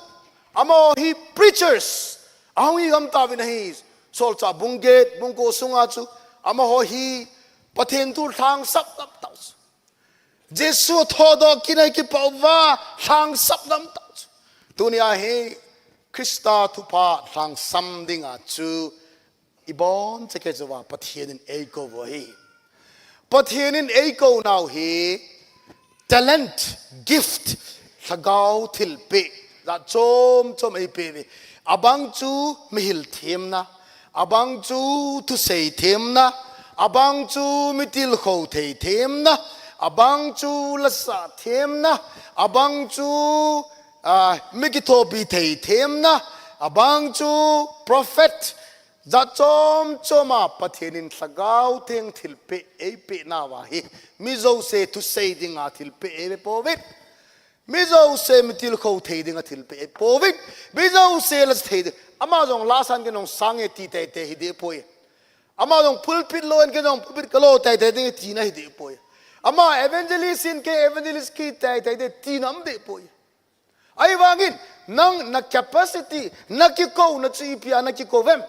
amaho hi preachers, ahung hi gam tauvin ahi, Solchah bung get, bung ko sunga chu, amaho hi Pathen thu lhangsap gam tau chu. Jesu thodoh kit na hi kipah uva, lhangsap gam tau chu. Tunia hi Christa thupha lhangsam dinga chu, ibon chakei chu va Pathen in eikou u ahi. Pathen in eikou nau hi talent, gift, lhagao thilpeh, jat chom chom eipeh uve. Abang chu mihil themna, abang chu thusei themna, abang chu mitilkhou thei themna, abang chu lasa themna, abang chu, ah, mi kithopi thei themna, abang chu prophet, jat chom chom a Pathen in lhagao theng thilpeh eipeh nauva hi, mi jouse thusei dinga thilpeh eipe pouvin. Mi jouse mitilkhou thei dinga thilpeh eipe pouvin. Mi jouse la thei ding. Ama jong la san kei nong sang e ti teitei hi deh poi. Ama jong pulpit lo en kei jong pulpit ka lo teitei ding tina hi deh poi. Ama evangelist in kei evangelist kei teitei ding tina um deh poi. Ahivangin, nang na capacity, na kikouna chu ipi a na kikou uvem.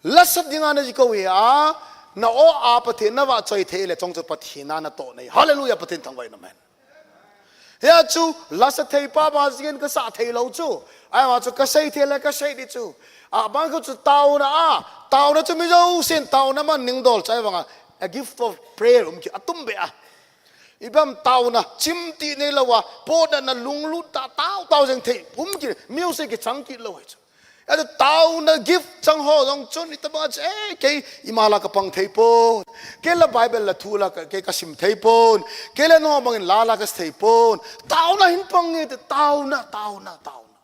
Lasa dinga na kikou hia, na o a Pathen na vahchoi thei le chong chu Pathen a na toh nahi. Hallelujah, Pathen thangvah in, amen. Hia chu, lasa thei pa ba jingin kasa thei lou chu. Ahivang chu kasei thei le kasei ding chu. Abang khat chu taona a, taona chu mi jousen taona man ning dol chu ahivanga, a gift of prayer um kit a tum be a. Ibang taona, chimti neilou a, potna na lunglut tah tao tao jeng thei, um kit, music kichang kit lou hi chu. Atu taona gift chang ho jong chun itobang a chu, eh, kei ima la kapang thei pon. Kei la Bible la thu la ka, kei kasim thei pon. Kei la nangho bangin la la kasim thei pon. Taona hin pang nge te, taona, taona, taona.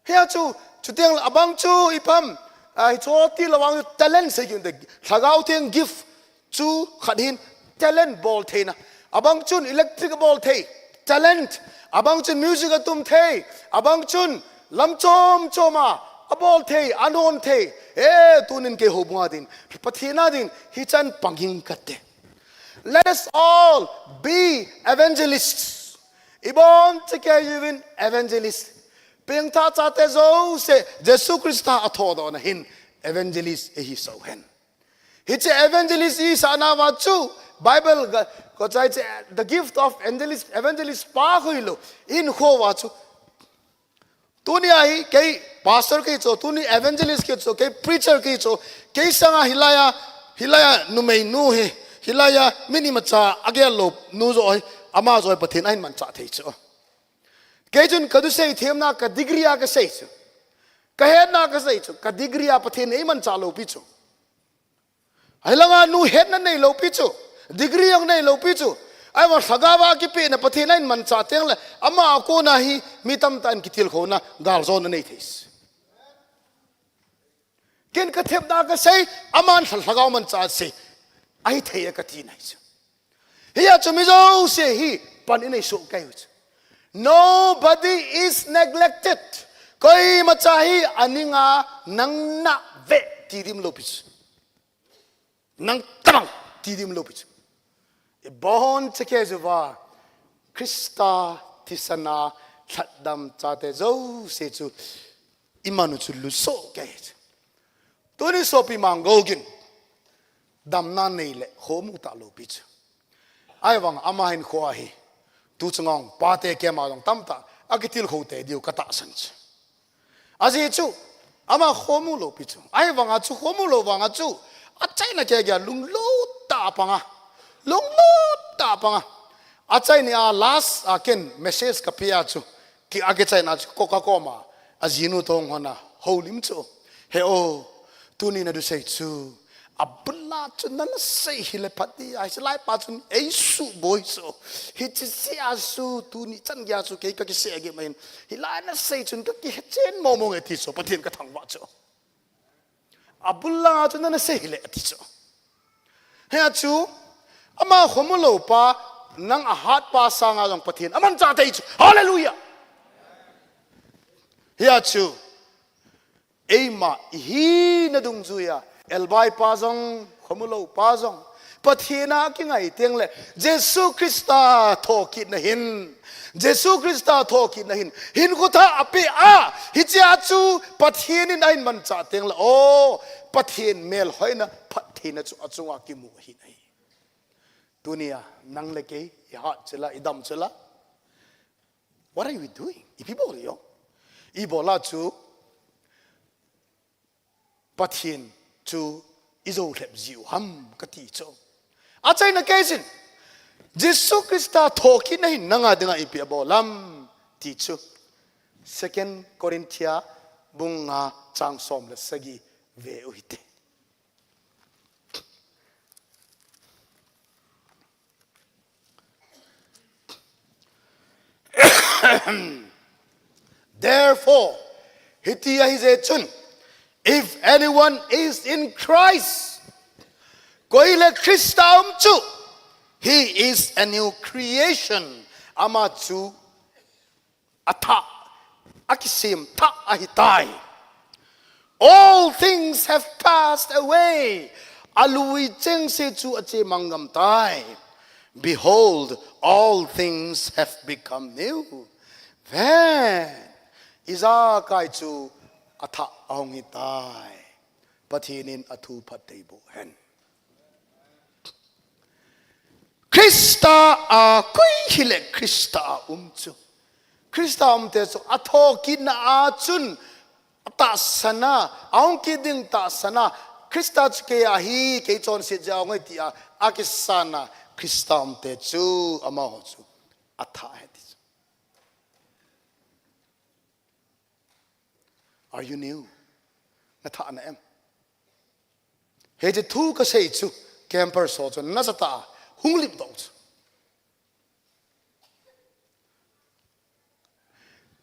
Hia chu, chuteng le abang chu ipi ham, ah, hichu tilou vang chu talent sei kit inte, Lhagao Theng gift chu khat hin talent bol theina. Abang chun electric bol thei, talent. Abang chun music atum thei. Abang chun lam chom chom a, abol thei, anon thei. Eh, tunin kei houbung a din, Pathen a din, hichan pang inge kati. Let us all be evangelists. Ibon chekei uvin evangelist. Pengthah chate jouse, Jesu Christa athodohna hin evangelist ihi soh hen. Hiche evangelist isah nauva chu, Bible ga, ko chai che, the gift of evangelist, evangelist pa khu hilou, inkho uva chu. Tunia hi kei pastor kahi chu, tuni evangelist kahi chu, kei preacher kahi chu, kei sanga hilaiya, hilaiya numeinu hi, hilaiya min imacha agel lou nu joh hi, ama joh hi Pathen ahin manchah thei chu. Kei chun kathusei themna ka degree a kasei chu. Kahetna kasei chu, ka degree a Pathen in eimanchah lou pi chu. Ahilanga nu hetna neilou pi chu, degree jong neilou pi chu. Ahivang Lhagao a kipehna Pathen ahin manchah teng le, ama a kona hi mi tamtah in kitilkhouna, galjona nei thei. Ken kathemna kasei, aman Lha-, Lhagao manchah sei. Ahithei e kati nai chu. Hia chu mi jouse hi pan inei soh kei u chu. Nobody is neglected. Koimacha hi aninga nang nave ti dimlou pi chu. Nang tabang ti dimlou pi chu. Ibon chekei uva Christa thisana lhatdam chate jouse chu imanu chu lusoh kei chu. Tuni sopi Manggou gin damna neile khomu talou pi chu. Ahivang ama hinkho a hi tuchung a pate kema jong tamtah akitilkhou tei diu katahsan chu. Ajeh chu, ama khomu lou pi chu. Ahivanga chu khomu lou vanga chu, achaina kei geiya lunglut tah a panga. Lunglut tah a panga. Achaina a last a ken message kapeh a chu, ki, akichaina chu, ko kakoma, ajinu toh hung hon a houlim chu. He o, tuni nathusei chu, abul a chu nana sei hile phat ding ahi, hilai pa chun eisuh boi chu. Hiche sea chu tuni chan geiya chu kei kakisei gei mai in. Hilai nasei chun kakihechen momo nge ti chu, Pathen kathangvah chu. Abul a chu nana sei hile ati chu. Hia chu, ama khomu lou pa, nang ahat pa sanga jong Pathen amanchah thei chu. Hallelujah! Hia chu, eima ihina dungjuiya, elbai pa jong, khomu lou pa jong, Pathen a kingai teng le, Jesu Christa thokitna hin, Jesu Christa thokitna hin, hinkho thah apeh a, hichea chu Pathen in ahin manchah teng le, o, Pathen melhoina phattheina chu achunga kimu ahi nai. Tunia, nang le kei, ihat chula, idam chula. What are we doing? Ipi bol u? Ibola chu Pathen chu ijou lhep jiu ham kati chu. Achaina kei chun, Jesu Christa thokitna hin nanga dinga ipi abol ham ti chu. Second Corinthians bung nga chang som le sagi ve u hite. Therefore, hiti ahi jeh chun, if anyone is in Christ, koi le Christa um chu, he is a new creation. Ama chu athah, akisem thah ahitai. All things have passed away. Alui chengse chu ache mang ngam tai. Behold, all things have become new. Ven, ijakai chu athah ahung hitai. Pathen in athu phattheiboh hen. Christa a koi hile Christa a um chu. Christa a umte chu athokitna a chun atahsan a, ahung kit ding tahsan a, Christa chu kei ahi, kei chonset jeh a ahung ahi tia akisan a, Christa a umte chu amaho chu athah ahi ti chu. Are you new? Na thah na em? Hiche thu kasei chu, campers ho chu nasatah a hung lipdoh u chu.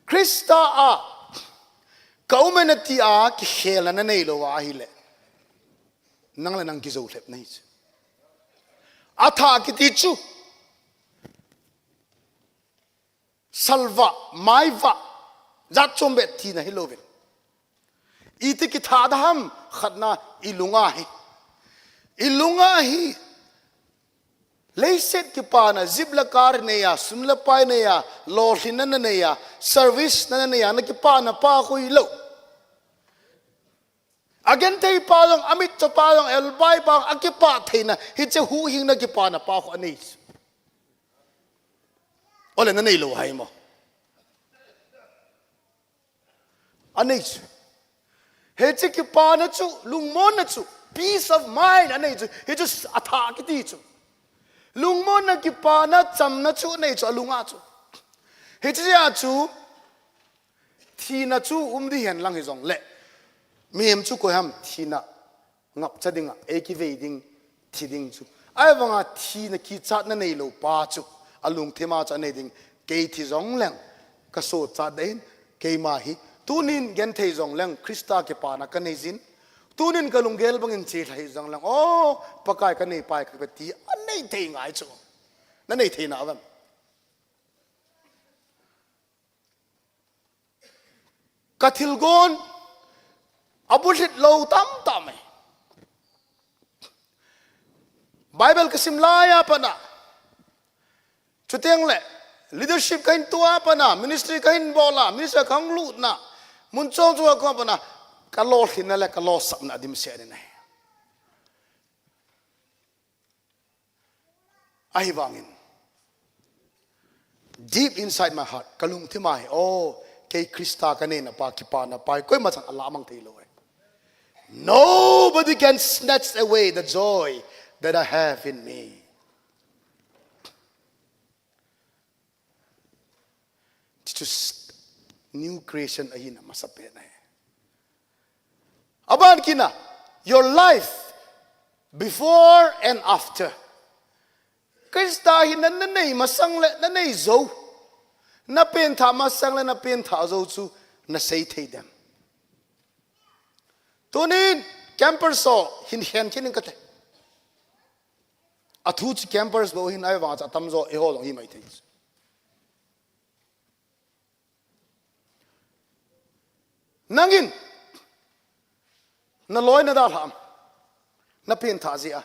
Christa a ka um e nati a kikhelna nanei lou ahile, nang le nang kijou lhep nahi chu. Athah kiti chu, salvah, maivah, jat chom beh thina hilou vin. Iti kithah da ham? Khatna, i lung ahi. I lung ahi. Leiset kipana, jeep le car nei a, sum le pai nei a, lolhinna nanei a, service na nanei a, nakipana pa khu hilou. Agenthei pa jong, amit cho pa jong, elbai pa jong, akipah theina, hiche huhhingna kipana pa khu anei chu. Ole nanei lou ham? Anei chu. Hiche kipana chu, lungmonna chu, peace of mind anei chu. Hichu athah kiti chu. Lungmonna, kipana, chamna chu anei chu alunga chu. Hiche a chu, thina chu um ding hen lang hijongle, mihem chu koi ham thina ngapcha dinga, ei kivei ding, thi ding chu. Ahivanga thina kichatna neilou pa chu, alungthima chu anei ding, kei thi jongleng, kasochat ding, keima hi. Tunin genthei jongleng, Christa kipana kanei jin. Tunin kalunggel bangin chelha hi jongleng, o, Pakai kanei pai kape ti, anei thei ngai chu. Nanei thei nau vem? Kathilgon, abulhit lou tamtah mai. Bible kasim laiya pat a. Chuteng le, leadership kahin tua pat a, ministry kahin bol a, ministry kahung lutna. Mun chom chom a kon pat a, kalolhinna le kalosapna adimset in ahi. Ahivangin, deep inside my heart, kalungthima hi, o, kei Christa kaneina pa, kipana pa, koima chan alamang thei lou e. Nobody can snatch away the joy that I have in me. Tichu s-, new creation ahina masapen ahi. Aban kit na, your life before and after. Christa hi na, nanei masang le, nanei jou. Napengthah masang le, napengthah jou chu, nasei thei dem? Tunin, campers ho, hin hen kit ning kate. Athu chu campers bou hin ahivang chu atamjo, eiho jong himai thei. Nangin, naloi nadalhah am? Napengthah jeh a.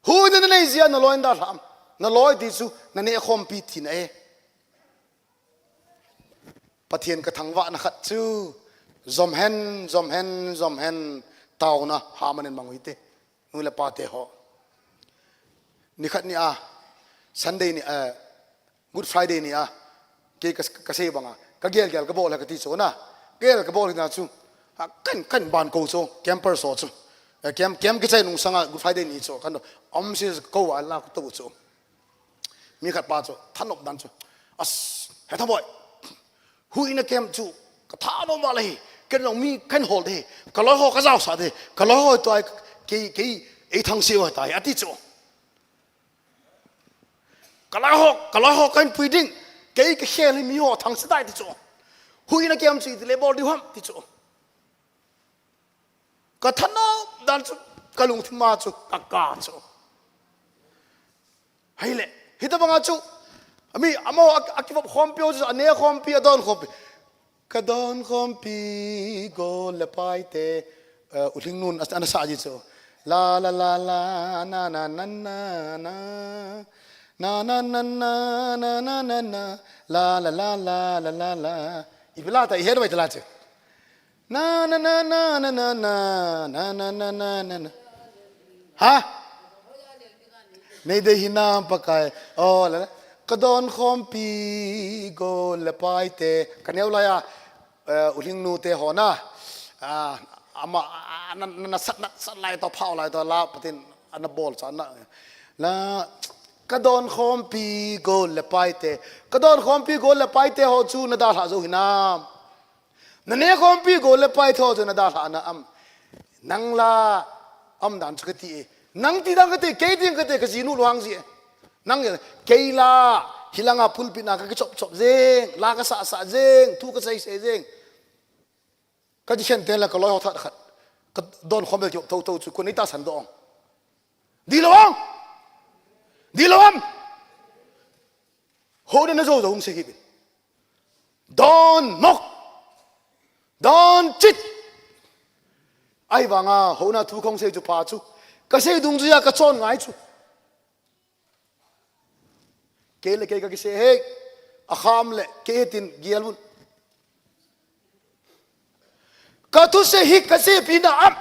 Huhhingna nanei jeh a naloi nadalhah am? Naloi ti chu, nanehkhompi tina e. Pathen kathangvahna khat chu, jom hen, jom hen, jom hen, taona, hahmanin mang u hite. Nu le pa te ho. Nikhat ni a, Sunday ni, eh, Good Friday ni a, kei ka, kasei banga, kagel gel kabol e kati chu na. Gel kabol na chu. A, kan, kan ban kou chu, campers ho chu. Eh, camp, camp kichai nung sanga Good Friday ni chu, kan do, om si kou a la kou chu. Mi khat pa chu, thanop dan chu. As, he Thaboi. Huhhingna camp chu, kathanom val ahi, ken jong mi kahin hol ding, kaloi ho kajaosah ding, kaloi ho toh a kei, kei, eithangse u ahitai, ati chu. Kaloi ho, kaloi ho kahin pui ding, kei kakhel hi mi ho thangse tai ti chu. Huhhingna camp chu itile bol diu ham ti chu. Kathanom dan chu, kalungthima chu, kakap chu. Hile, hitabanga chu, ami, amaho, a, akivop khompi ho chu, aneh khompi, adon khompi. Kadon khompi, gol le paite, eh, U Lhingnun, as-, ana sa ji chu. La, la, la, la, na, na, na, na, na. Na, na, na, na. La, la, la, la, la, la, la. Ipi la ta, ihe mai ta la chu. Na, na, na. Ha? Nei dei hinam Pakai. Oh, la, la. Kadon khompi, gol le paite. Kaneo laiya, eh, U Lhingnu te ho na. Ah, ama, ah, na, na, nasat, nasat lai to, phao lai to, la, Pathen, ana bol cha na. La, kadon khompi, gol le paite. Kadon khompi, gol le paite ho chu nadalhah jou hinam? Nane khompi gol le pai tho chu nadalhah na am. Nang la am dan chu kati e. Nang ti dang kati, kei ding kati, kajinu lou hang ji e. Nang e, kei la, hilanga pulpit na kakichop chop jeng, la kasah sah jeng, thu kasei sei jeng. Kaji khen ten la kaloi ho that khat. Kadon khom bel kiop tho tho chu, kun ei tahsan doh ong. Di lou ong. Di lou am. Houna na jou jou hung sei hih in. Don mok. Don chit. Ahivanga houna thu khong sei chu pha chu. Kasei dungjuia kachon ngai chu. Kei le kei kakisei hih. Akham le kei tin gel un. Kathusei hi kaseipina am.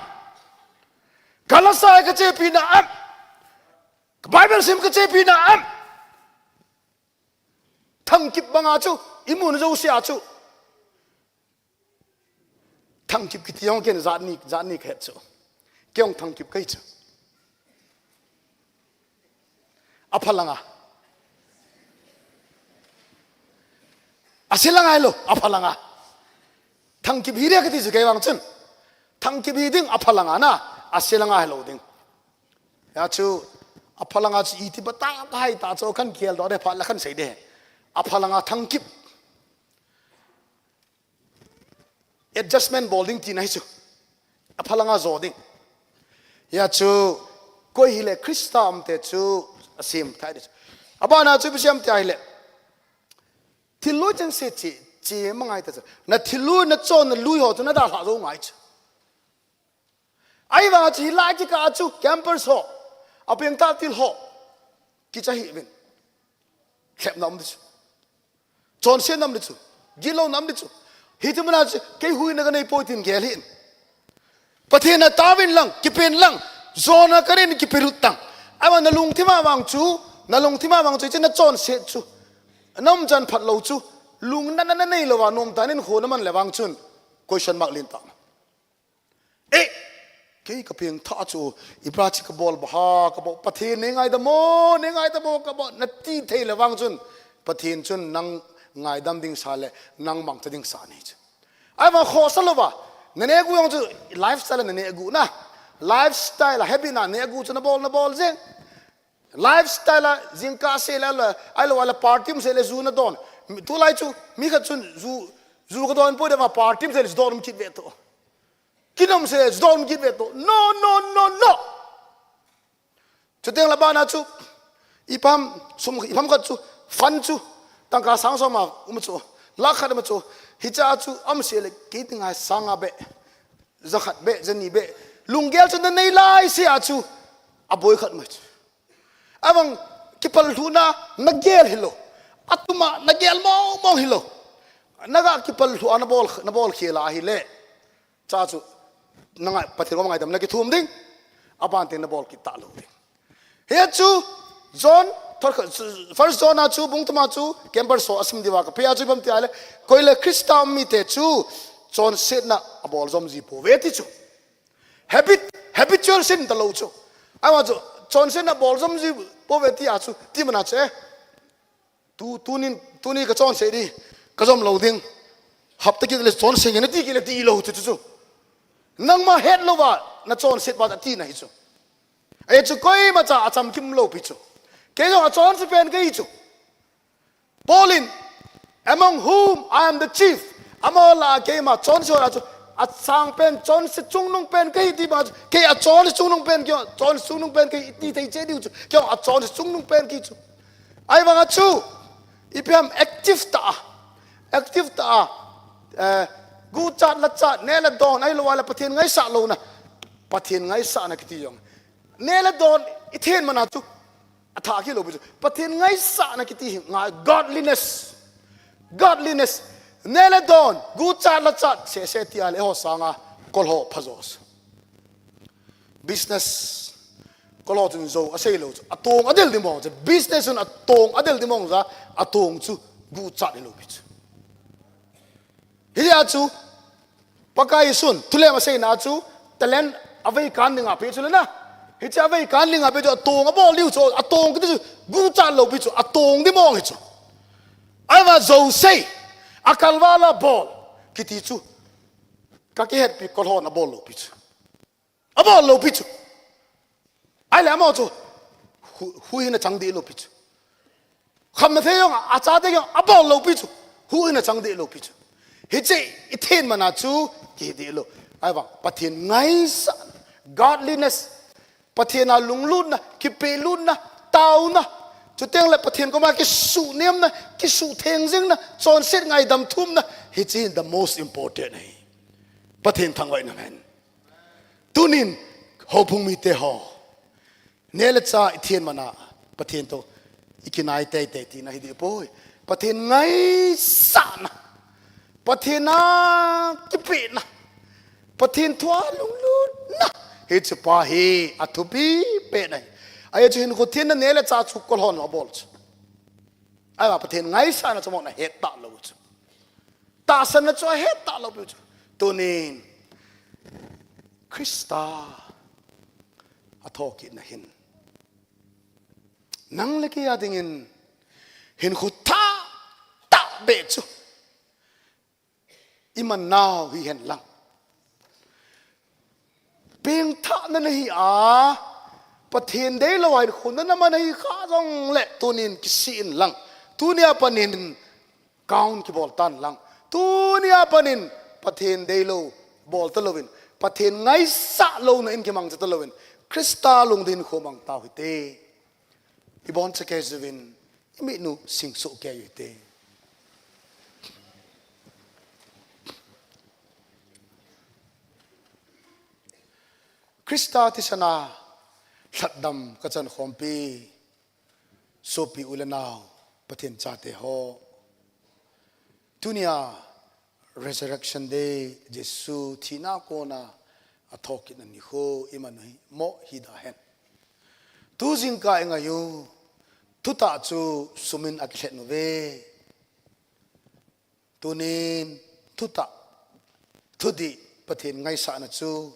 Kalasa hi kaseipina am. Bible sim kaseipina am. Thangkip banga chu, imun jousea chu. Thangkip kiti jong ken jat ni, jat ni kahet chu. Kei jong thangkip kahi chu. Aphalanga. Aselanga hilou, aphalanga. Thangkip hi dia kati chu kei vang chun. Thangkip hi ding aphalanga na, aselanga hilou ding. Hia chu, aphalanga chu iti bata kahai ta chu khan kiel doh de pha la khan sei de. Aphalanga thangkip. Adjustment bol ding tina hi chu. Aphalanga jo ding. Hia chu, koi hile Christa umte chu asem thei di chu. Abana chu ipi ham tia hile. Thil loi chengse che, che ma ngai ta chu. Na thil loi, na chon, na lui ho chu nadalhah jou ngai chu. Ahivang chu hilai kikah chu campers ho, apengthah til ho, kicha hih uvin. Lhepna um di chu. Chonsetna um di chu. Gilou na um di chu. Hiti muna chu, kei huina kanei poi tin gel hih in. Pathen a taovin lang, kipen lang, jona karin kipe lut tang. Ahivang na lungthim a vang chu, na lungthim a vang chu, hiche na chonset chu. Na umchan phat lou chu, lungna na, na nei louva, nomtah in kho na man le vang chun, question mark len tah. Eh, kei kapengthah chu, ipi a chu kabol ba ha, kabol, Pathen nei ngaidam o, nei ngaidam o, kabol, nati thei le vang chun, Pathen chun nang ngaidam ding sa le, nang mangcha ding sa nei chu. Ahivang khosa louva, na neh gu jong chu, lifestyle na neh gu na, lifestyle a habit na neh gu chu nabol, nabol jeng. Lifestyle a jingkah seh le, ahilou le party um seh le ju nadon. Tulai chu, mi khat chun ju, ju kadon poi de ma party um seh le ju don um kit ve to. Kin um seh le ju don um kit ve to. No, no, no, no. Chuteng le bana chu, ipi ham, sum, ipi ham khat chu, fund chu, tangka sang som a um chu, lakh khat um chu, hicha chu, um seh le, kei ti ngai sang a be, ja khat be, ja ni be, lunggel chu na nei lai seh a chu, aboi khat mai chu. Ahivang kipal lhuhna na gel hilou. Atuma na gel mong mong hilou. Naga kipal lhuh a nabol, nabol khel a hile. Cha chu, na ngai, Pathen koma ngaidam na kithum ding. Aban teng nabol kit talou ding. Hia chu, John, thot kha, First John a chu, bung thum a chu, campers ho asim diuva kapeh a chu ipi ham tia le. Koi le Christa um mite chu, chonsetna abol jom ji pouve ti chu. Habit, habitual sin talou chu. Ahivang chu, chonsetna bol jom ji pouve tia chu, ti mana chu e. Tu, tunin, tuni kachonse di, kajom lou ding. Hapta kit le chonse nge nati kit le tilou chu chu chu. Nangma het louva, nachonset ba tina hi chu. Ahi chu koimacha achamkim lou pi chu. Kei jong achonse pen kahi chu. Paul in, "Among whom I am the chief." Amaho lah a keima chonse ho lah a chu, achang pen, chonse chungnung pen kahi ti ba chu, kei achonse chungnung pen kei, chonse chungnung pen kahi ti thei cheh diu chu, kei achonse chungnung pen kahi chu. Ahivanga chu, ipi ham active tah a, active tah a, eh, guchat lachat, neh le don, ahilou le Pathen ngaisah louna, Pathen ngaisahna kiti jong. Neh le don, ithen mana chu, athah kilou pi chu. Pathen ngaisahna kiti hi ngai, godliness. Godliness. Neh le don, guchat lachat, seh seh tia le ho sanga, kol ho pha jo. Business. Kol ho chun jo asei lou chu. Atong adel di mong chu. Business chun atong adel di mong ja. Atong chu guchat hilou pi chu. Hia chu. Pakai Jesun. Thulem aseina chu. Talent avei kan dinga pe chu le na. Hiche avei kan dinga pe chu atong abol diu chu. Atong kiti chu. Guchat lou pi chu. Atong di mong hi chu. Ahivang jouse. Akalval a bol. Kiti chu. Ka kihetpi kolhon abol lou pi chu. Abol lou pi chu. Ahile amaho chu. Hu, hu hin achang deh lou pi chu. Khamna thei jong, achate jong, abol lou pi chu. Hu hin achang deh lou pi chu. Hiche, i then mana chu, kihe deh lou. Ahivang, Pathen ngaisah, godliness. Pathen a lunglutna, kipehlutna, taona. Chuteng le Pathen koma kisuhnemna, kisuhtheng jingna, chonset ngaidam thumna. Hiche hin the most important ahi. Pathen thangvahna amen. Tunin, houbung mite ho. Neh le chah i then mana, Pathen toh, i kinai teitei tina hi dih poi. Pathen ngaisahna. Pathen a kipehna. Pathen thu a lunglutna. Hiche pa hi, athupi pen ahi. Ahi chu hinkho thenna neh le chah chu kolhon abol chu. Ahivang Pathen ngaisahna chu amahon ahet talou chu. Tahsanna chu ahet talou pi chu. Tunin Christa athokitna hin. Nang le kei a dingin hinkho tha tah beh chu. I man nau hihen lang. Pengthahna nahi a, Pathen deilou a hinkho nana man ahi kha jongle tunin kisih in lang. Tunia panin count kibol tan lang. Tunia panin Pathen deilou bol talouvin. Pathen ngaisah louna in kimangcha talouvin. Christa lungdei hinkho mang tau hite. I boncha kei jiuvin, i mitnu singsoh kei u hite. Christa thisana lhatdam kachan khompi, sopi u le nao, Pathen chate ho. Tunia Resurrection Day, Jesu thina kona athokitna nikho i man u hi mo hi da hen. Tu jingkah i ngai u, thutah chu sumin akilhen uve. Tunin thutah, thudih Pathen ngaisahna chu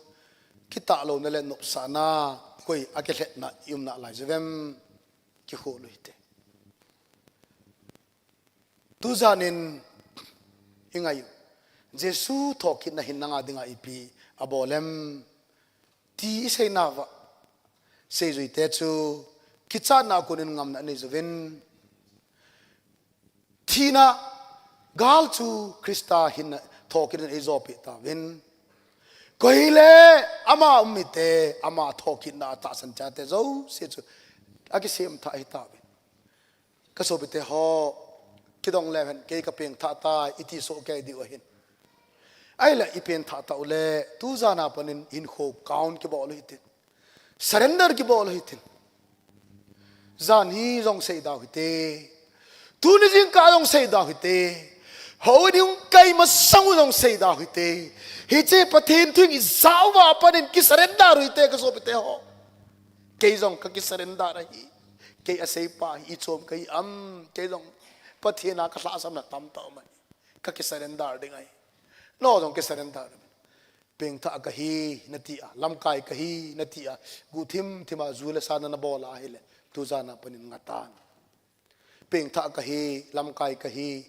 kitahlouna le nopsahna koi akilhenna i umna lai jiuvem kikhol u hite. Tujan in i ngai u. Jesu thokitna hin nanga dinga ipi abol em? Ti i seina uva. Seijui te chu kichatna a konin ngamna anei jiuvin. Thina gal chu Christa hinna thokitna in eijopi tauvin. Koi hile ama um mite, ama thokitna a tahsan chate jouse chu akisem thah ahi tauvin. Ka sopite ho, kidong leu hen, kei ka pengthah tai, i ti soh kei diu ahin. Ahile i pengthah tau le, tujan a panin hinkho count kibol u hitin. Surrender kibol u hitin. Jan hi jong seida u hite. Tuni jingkah jong seida u hite. Houin hung kai masang u jong seida u hite. Hiche Pathen thu i ja uva panin ki surrender u hite ka sopite ho. Kei jong ka ki surrender ahi. Kei aseipa hi i chom ka hi am, kei jong Pathen a ka lhahsamna tamtah um ahi. Ka ki surrender ding ahi. Nang jong ki surrender. Pengthah ka hi nati a, lamkai ka hi nati a, guhthim thim a ju le sa nana bol a ahile, tujan a panin ngah tan. Pengthah ka hi, lamkai ka hi.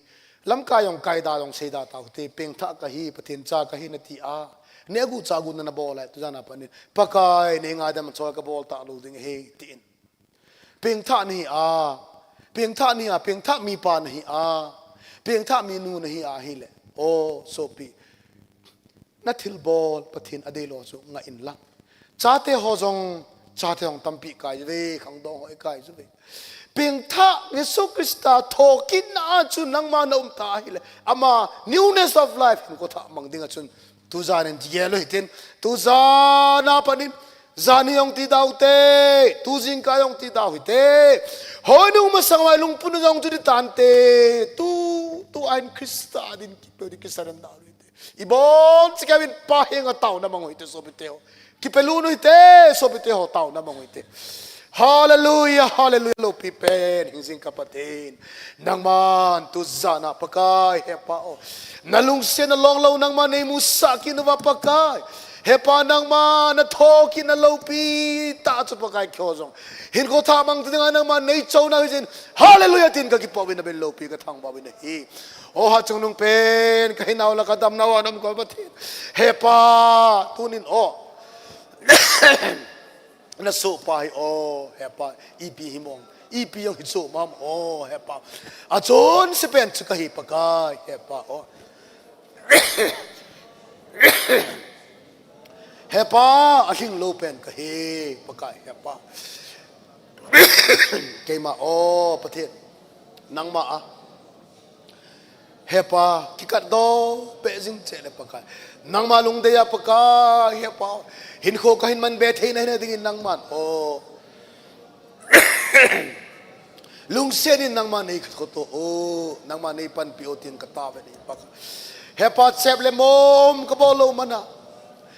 Lamkai jong kaida jong seida tau hite, pengthah ka hi, Pathen cha ka hi nati a. Neh guh chah guh nana bol a, tujan a panin. Pakai, nei ngaidam choi ka bol talou ding ahi, tin. Pengthah nahi a, pengthah nahi a, pengthah mipa nahi a, pengthah minu nahi a ahile. O, sopi. Na thilbol Pathen adeilou chu ngah in lang. Chate ho jong, chate jong tampi kai uve, khangdong ho i kai uve. Pengthah Jesu Christa thokitna a chun nangma na um ta ahile. Ama newness of life hinkho thah mang ding a chun. Tujan in ti gel u hitin. Tujan a panin. Jan hi jong ti da u hite. Tu jingkah jong ti da u hite. Houin hung masang uva lungput u jong chu ti tante. Tu, tu a hin Christa din kipe u din ki surrender u hite. I boncha kei uvin Pa henga taona mang u hite sopite ho. Kipelut u hite sopite ho, taona mang u hite. Hallelujah, hallelujah, loupi pen, hingjing ka Pathen. Nangman tujan a Pakai he Pa o. Na lungsetna longlou nangman nei musah kit uva Pakai. Hepa, nangma na thokitna loupi tah chu Pakai keiho jong hinkho thah mang ta dinga nangma nei chonna hijeh in, Hallelujah tin kakipah uvin, namin loupi kathangvah uvin ahi. O, hatchungnung pen kahinau le kadamnau a naum ka Pathen. Hepa, tunin o, na sohpa hi o, Hepa, ipi himong, ipi jong hichu mong o, Hepa. Achonse pen chu kahi Pakai, Hepa o. Hepa, alhinglou pen kahi Pakai, Hepa. Keima o Pathen, nangma a, Hepa, kikatdoh peh jing cheh le Pakai, nangma lungdei a Pakai, Hepa, hinkho kahin manbe theina hina dingin nangman o, lungset in nangma nei khat khoto o, nangma nei panpi o tin kataove ahi Pakai. Hepa, chep le mom kabol lou mana,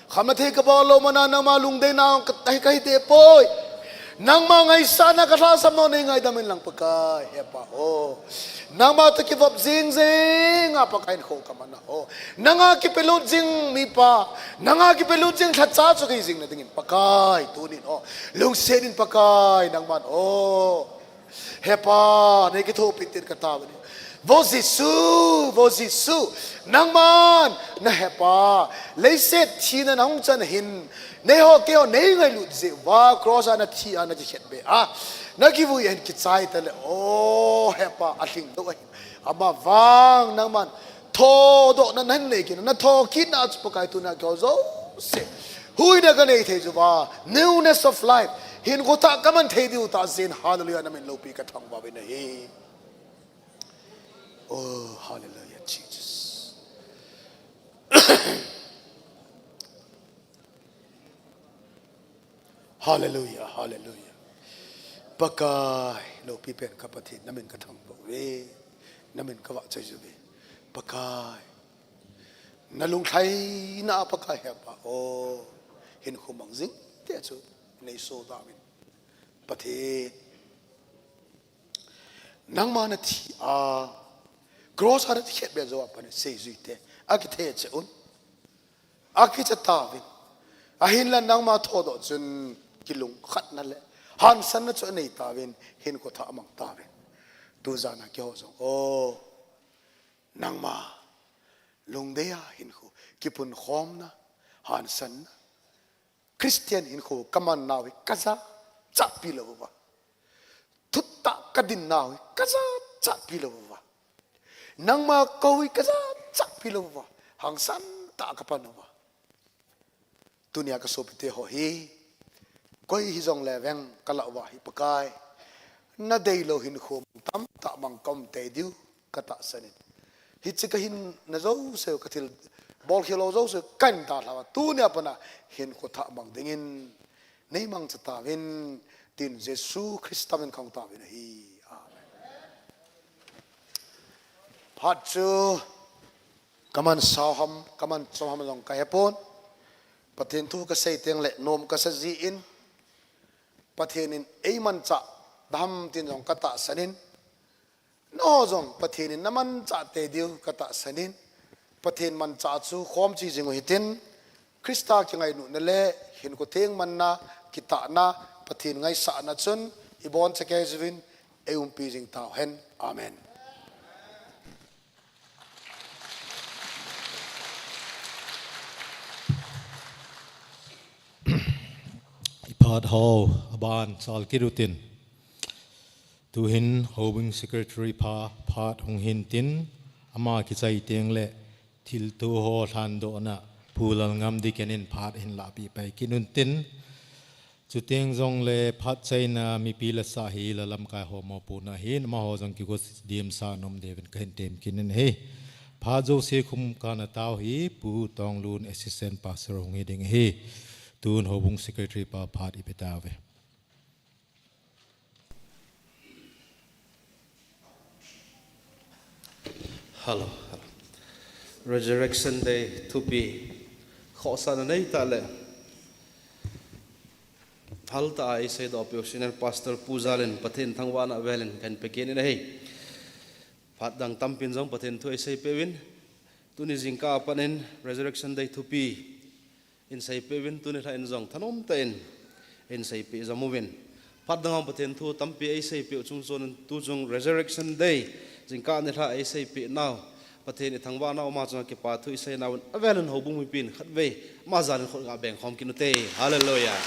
khamna thei kabol lou mana, nangma lungdeina ka, kahi, kahi deh poi. Nangma ngaisahna kalhahsam nau nei ngaidam in lang Pakai, Hepa o. Nangma toh kivop jing jing a Pakai hinkho kamana o. Nanga kipelut jing mipa, nanga kipelut jing lhacha chu kahi jing na dingin Pakai, tunin o, lungset in Pakai, nangman o, Hepa, nei kithopi tin kataove ahi. Vo Jesu, vo Jesu, nangman na Hepa, leiset thina nahung chan hin, neiho keiho nei ngailut jeh uva, cross a nathi a nakikhetbe a, nakivui a hin kichai ta le, o Hepa, alhinglou ahi. Amavang nangman thodohna nahin nei kit, na thokitna chu Pakai tunia keiho jouse huhhingna kanei thei jeh uva, newness of life, hinkho thah kaman thei diu tah jeh in, Hallelujah, namin loupi kathangvah uvin ahi. Oh, Hallelujah, Jesus. Hallelujah, Hallelujah. Pakai, loupi pen ka Pathen, namin kathangvah uve, namin kavahchoi uve. Pakai, nalunglhaina Pakai Hepa o, hinkho mang jing te chu nei sodoh in Pathen. Nangma nathi a, cross a nakikhetbe jou a pat in seijui te akithe cheh un, akicha tauvin. Ahinla nangma thodoh chun kilungkhatna le hansanna chu anei tauvin, hinkho thah amang tauvin. Tujan a keiho jong o, nangma lungdei a hinkho, kipunkhomna, hansanna, Christian hinkho kaman nau hi kajachatpi lou uva, thutah kadin nau hi kajachatpi lou uva, nangma kou hi kajachatpi lou uva, hangsan tah a kapan uva. Tunia kasopite ho hi, koi hijongle veng kalah uva hi Pakai, nadeilou hinkho tamtah mang kaum tei diu katahsan in. Hiche kahinna jouse, kathilbol khel ho jouse kahin dalha uva, tunia pat a hinkho thah mang dingin nei mangcha tauvin, tin Jesu Christa min kahung tauvin ahi. Amen. Phat chu kaman sao ham, kaman chom ham jong kahepon. Pathen thu kasei tengle nom kasa jin, Pathen in eimanchah dam tin jong katahsan in, nangho jong Pathen in namanchah tei diu katahsan in, Pathen manchah chu khomche jing u hitin, Christa kingailutna le hinkho theng manna, kitahna, Pathen ngaisahna chun iboncha kei jouvin eiumpi jing tauhen. Amen. Iphat ho aban chal kit utin. Tuhin Houbung Secretary pa phat hung hin tin, ama kichai tengle thilto ho lhandohna Pu Lalngam Diken in phat hin lahpeh pai kit un tin. Chuteng jongle phat chaina mipi le sah hi la lamkai ho mopohna ahin, amaho jong kigo dimsa nom diuvin kahin temkit in ahi. Phat jouse khum kana tao hi Pu Tonglun Assistant Pastor hung hi ding ahi. Tun Houbung Secretary pa phat ipe tauve. Hello, hello. Resurrection Day thupi khohsahna neitah le haltah a eiseidoh piu Senior Pastor Pu Jal in Pathen thangvahna velin kahin pekit in ahi. Phat dang tampin jong Pathen thu eisei peuvin, tuni jingkah a pat in Resurrection Day thupi Eiseipeh uvin, tuni lha in jong thanom tah in eiseipeh jom uvin. Phat dang a Pathen thu tampi eiseipeh u chungchon in tuchung Resurrection Day, jingkah nilhah eiseipeh nau, Pathen ithangvah nau, ama chunga kipa thu isei nau in avel in houbung mipin khatvei ama jal in khut ga beng khom kit ute. Hallelujah.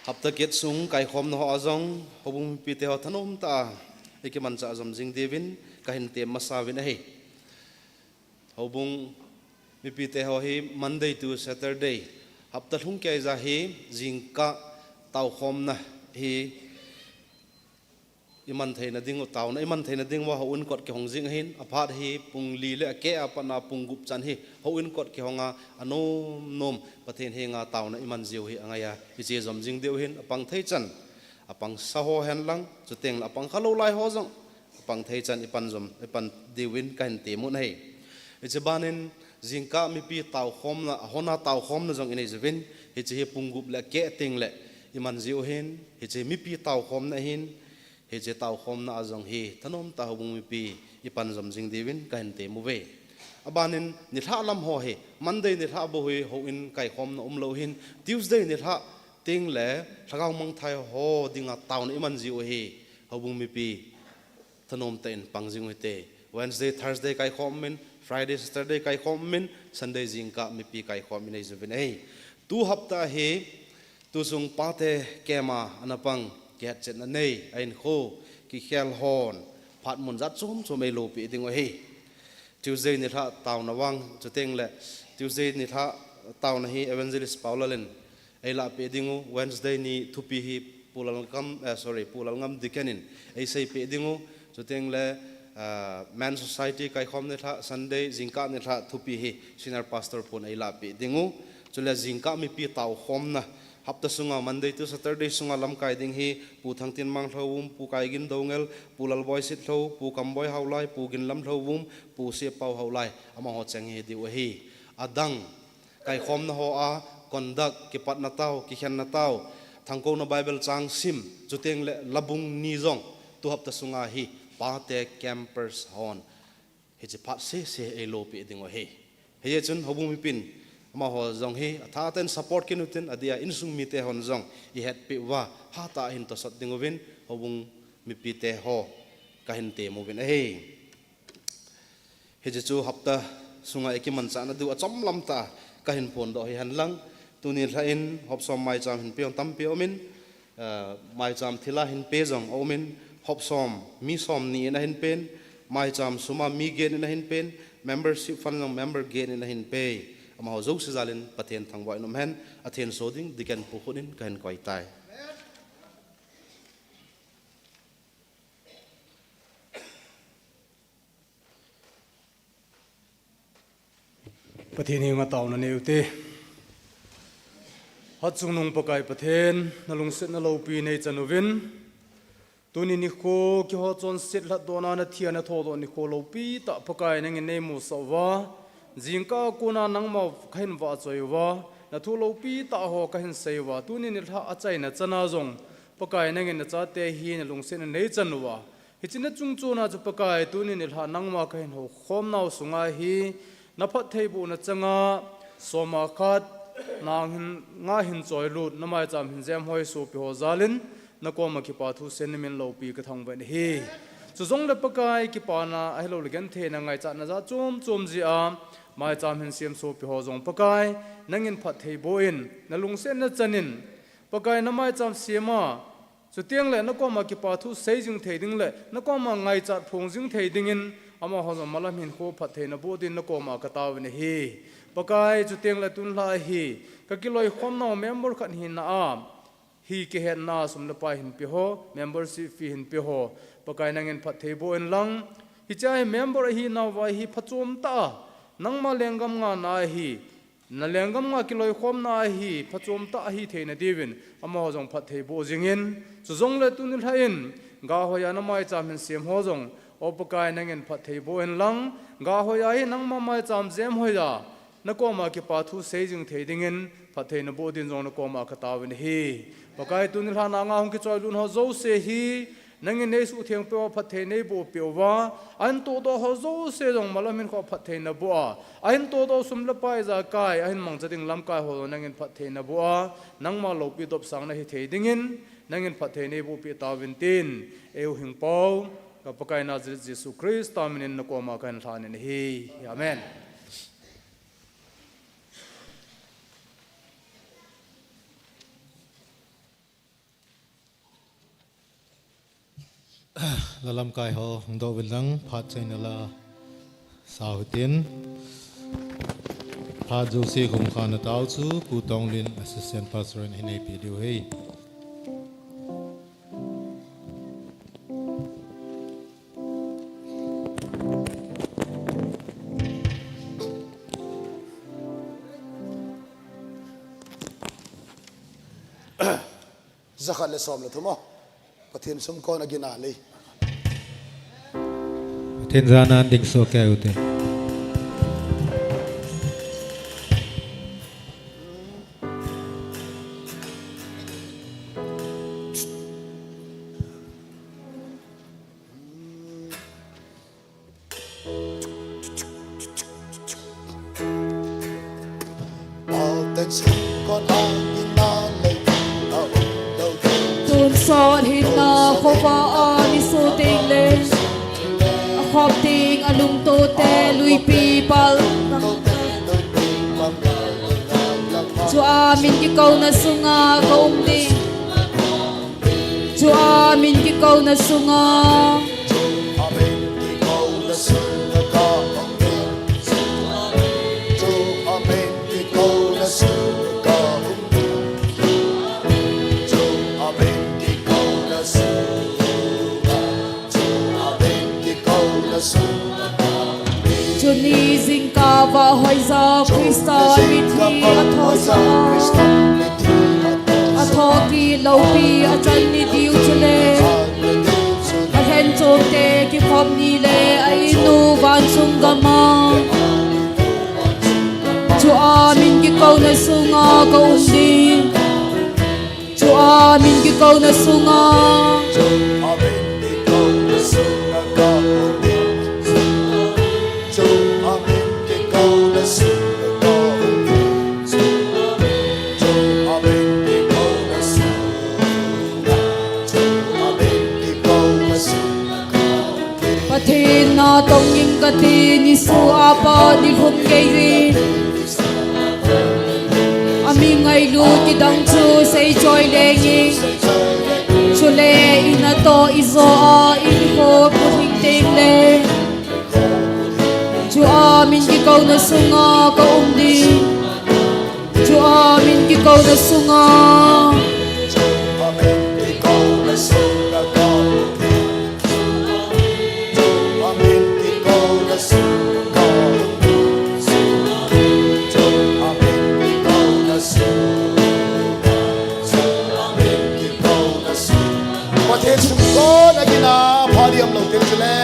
Hapta kit sung kaikhomna ho a jong houbung mipite ho thanom tah a ikimanchah jom jing diuvin kahin tem masa uvin ahi. Houbung mipite ho hi Monday to Saturday, hapta lhung kei ja hi jingkah taokhomna hi iman theina ding u, taona iman theina ding uva houin kot kihong jing ahin, aphat hi pung li le akeh a pat na pung gup chan hi houin kot kihong a, anom nom Pathen henga taona iman jiu hi angai a, iche jom jing diu hin, apang thei chan apang sa ho hen lang, chuteng le apang kha lou lai ho jong apang thei chan ipan jom, ipan diuvin kahin tem u ahi. Hiche ban in jingkah mipi taokhomna, ahon a taokhomna jong inei jiuvin, hiche hi pung gup le akeh teng le iman jiu hin, hiche mipi taokhomna ahin, hiche taokhomna a jong hi thanom tah a houbung mipi ipan jom jing diuvin kahin tem uve. Aban in nilhah lam ho hi, Monday nilhah bou hi houin kaikhomna umlou hin, Tuesday nilhah teng le lhagao mangthai ho dinga taona iman jiu hi, houbung mipi thanom tah in pang jing u hite. Wednesday, Thursday kaikhom umin, Friday, Saturday kaikhom umin, Sunday jingkah mipi kaikhom inei jiuvin ahi. Tu hapta hi, tuchung pate camp a ana pang, kihetchetna nei, a hinkho, kikhel hon, phat mun jat chom chom eilopi ding u ahi. Tuesday nilhah taona vang, chuteng le Tuesday nilhah taona hi Evangelist Paulal in eilahpeh ding u, Wednesday ni thupi hi Pu Lalngam, eh, sorry, Pu Lalngam Deacon in eiseipeh ding u, chuteng le, ah, Men Society kaikhom nilhah, Sunday jingkah nilhah thupi hi Senior Pastor pun eilahpeh ding u, chule jingkah mipi taokhomna, hapta sunga Monday to Saturday sunga lamkai ding hi Pu Thangtinmang Lhouvum, Pu Kaigin Doungel, Pu Lalboisit Lhou, Pu Kamboi Haolai, Pu Ginlam Lhouvum, Pu Sepau Haolai, amaho cheng hi diu ahi. Adang kaikhomna ho a conduct, kipatna tao, kikhenna tao, thangkouna Bible chang sim, chuteng le labung ni jong tu hapta sunga hi pate campers hon hiche phat sese eilopi ding u ahi. Hijeh chun houbung mipin amaho jong hi atha tah in support kit utin, adeh a insung mite hon jong ihetpi uva hatah a hin tosot ding uvin houbung mipite ho kahin tem uvin ahi. Hiche chu hapta sunga ikimanchahna diu achom lam tah a kahin phondoh hi hen lang. Tuni lhah in Hopsom maicham hin pe jong tampi aumin, ah, maicham thilha hin pe jong aumin, Hopsom mi som ni in ahin pen, maicham sum a mi get in ahin pen, membership fund jong member get in ahin pe. Amaho jouse jal in Pathen thangvah in um hen, athenso ding Deacon Pu khut in kahin koi tai. Pathen henga taona nei ute. Hatchungnung Pakai Pathen, nalungsetna loupi neichan uvin. Tuni nikho keiho chonset lhatdohna, nathi a nathodoh nikho loupi tah Pakai nangin neimusah uva. Jingkah a kona nangma kahin vahchoi uva. Nathu loupi tah ho kahin sei uva. Tuni nilhah achaina chana jong Pakai nangin nachate hi nalungsetna neichan uva. Hiche nachung chona chu Pakai tuni nilhah nangma kahin houkhom nau sunga hi, naphattheibohna changa, soma khat, nang hin, nga hin choilut, namaicham hin jemhoi sopi ho jal in, nakoma kipa thu seiyin namin loupi kathangvah in ahi. Chujongle Pakai kipana, ahilou le gentheina ngaichatna jat chom chom jeh a, maicham hin sem sopi ho jong Pakai, nangin phattheiboh in, nalungsetna chan in, Pakai namaicham sem a, chuteng le nakoma kipa thu sei jing thei ding le, nakoma ngaichat phong jing thei dingin, amaho jong malam hinkho phattheina boh din nakoma katao in ahi. Pakai chuteng le tun lha hi, kakiloikhom nau member khat hina a, hi kihetna sum le pai hin pe ho, membership fee hin pe ho, Pakai nangin phattheiboh in lang. Hiche a hi member ahinauva hi phachom tah a, nangma lenggam ngahna a hi, na lenggam ngah kiloikhomna a hi phachom tah a hitheina diuvin, amaho jong phattheiboh jingin, chujongle tuni lhah in, gahoi a namaicham hin sem ho jong, O Pakai nangin phattheiboh in lang, gahoi a hi nangma maicham jemhoi a, nakoma kipa thu sei jing thei dingin, phattheina boh din jong nakoma katao in ahi. Pakai tuni lhah a nga hung kichoilut ho jouse hi, Nangin neisuhtheng peuva phatthei neiboh peh uva, ahin tohdoh ho jouse jong malam hinkho phatthei naboh a, ahin tohdoh sum le pai jakai, ahin mangcha ding lamkai ho jong nangin phatthei naboh a, nangma loupi dopsang nahi thei dingin, nangin phatthei neiboh peh tauvin tin, eihuhhingpa u, ka Pakai Nazareth Jesu Christa minin nakoma kahin lhanin ahi. Amen. La lamkai ho, hungdoh uvin lang, phat chaina la sa u hitin. Phat jouse khum khana tao chu, Pu Tonglin, Assistant Pastor in ahin eipeh diu ahi. Jakhat le som le thum o. Pathen sumkon agin a lei. Pathen jana ding soh kei u te. Tonsot hinna khovah a neisoh teng le, akhop teng alungtote luipi pal. Chu a min kikouna sunga ka um ding. Chu a min kikouna sunga. Tuni jingkah vah hoija Christa mithi athohsah a, athoh kit loupi achan ni diu chule, alhen chomte kikhop ni le a-in u vanchung gama. Chu a min kikouna sunga ka um ding. Chu a min kikouna sunga. Pathen natong in kati, Jesu a pat nilhum kei uvin. Ami ngailut kidang chu seichoi lengin. Chule i natoh ijo a inkho pulhing teng le. Chu a min kikouna sunga ka um ding. Chu a min kikouna sunga. Pathen sumkon agin a phat diam lou teng chule.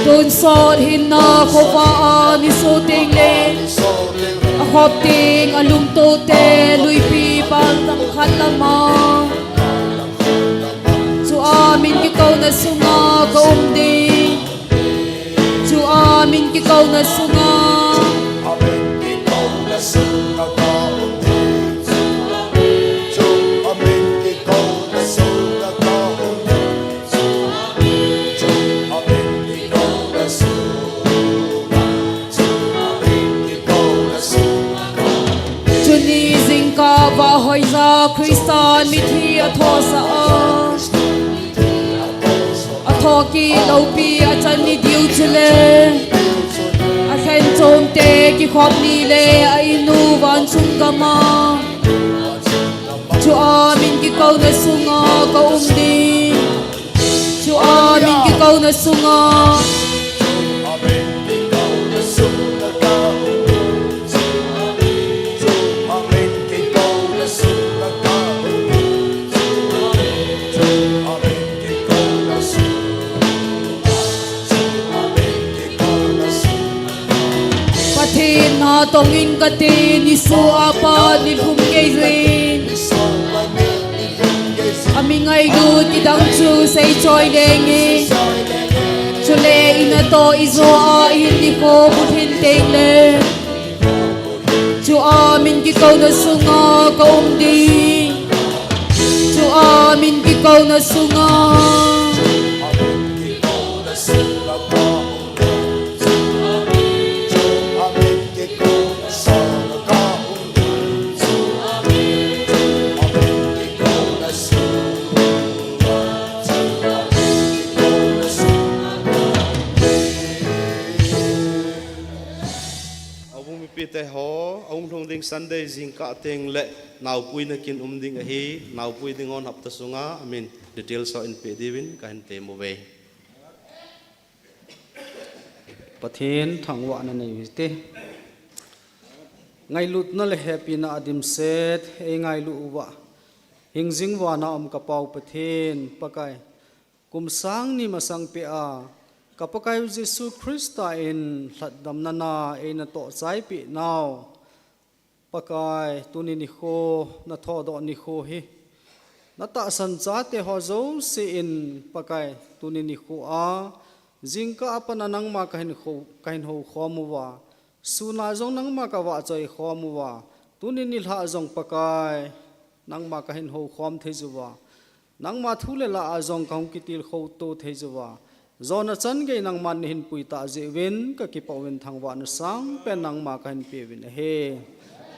Tonsot hinna khovah a neisoh teng le, akhop teng alungtote luipi pal tang khat lama. Chu a min kikouna sunga ka um ding. Chu a min kikouna sunga. Tuni jingkah vah hoija Christa mithi athohsah a, athoh kit loupi achan ni diu chule, alhen chomte kikhop ni le a-in u vanchung gama. Chu a min kikouna sunga ka um ding. Chu a min kikouna sunga. Tin, natong in katin, Jesu a pat nilhum kei uvin. Ami ngailut kidang chu seichoi lenge. Chule inatoh ijo a ihin nikho bulhin tengle, chua min kikouna sunga ka um ding. Chua min kikouna sunga. Abu mipite ho, ahung lhung ding Sunday jingkah tengle naopuina kin um ding ahi, naopui ding hon hapta sunga amin details ho eipeh diuvin kahin temu uve. Pathen thangvahna nei uvin te. Ngailutna le hepina a dimset eingailu uva, hingjing vana um ka Pau Pathen Pakai, kum sang ni masang peh a ka Pakai u Jesu Christa in lhatdamna na eina tohchaipeh nau Pakai, tuni nikho, na thodoh nikho hi, na tahsan chate ho jouse in Pakai, tuni nikho a, jingkah a pat a nangma kahin hou, kahin houkhom uva, sun a jong nangma kavahchoi khom uva, tuni nilhah jong Pakai, nangma kahin houkhom thei uva, nangma thu le la a jong kahung kitilkhou to thei uva, jona chan gei nangman neihin pui tah jeh uvin kakipah uvin, thangvahna sangpen nangma kahin pe uvin ahi.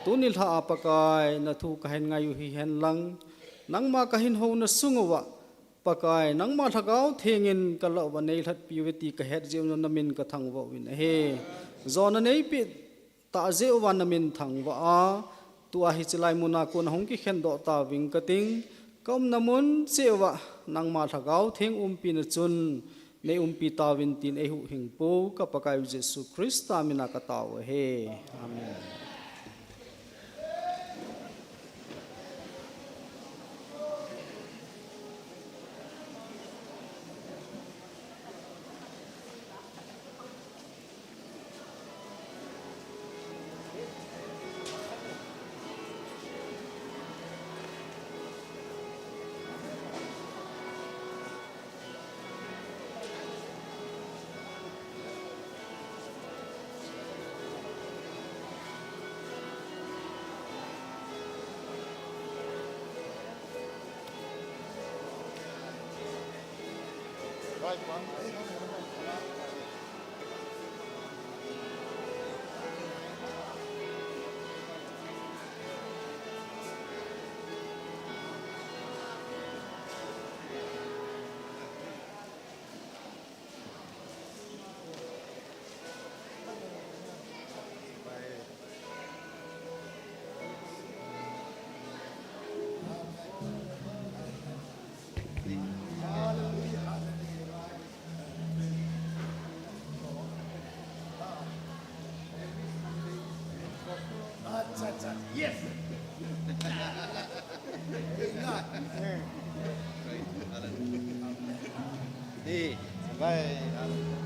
Tuni nilhah a Pakai, na thu kahin ngai u hihen lang, nangma kahin houna sung uva Pakai, nangma Lhagao Theng in kalah uva neilhatpi uve ti kahet jeh uvin na min kathangvah uvin ahi. Jona neipeh tah jeh uva na min thangvah a, tua hiche lai mun a kon a hung kikhen doh tauving kating, ka umna mun cheh uva nangma Lhagao Theng umpina chun nei umpi tauvin tin eihuhhingpu ka Pakai u Jesu Christa min a katao u ahi. Amen. Acha, acha. Yes. Hey, bye.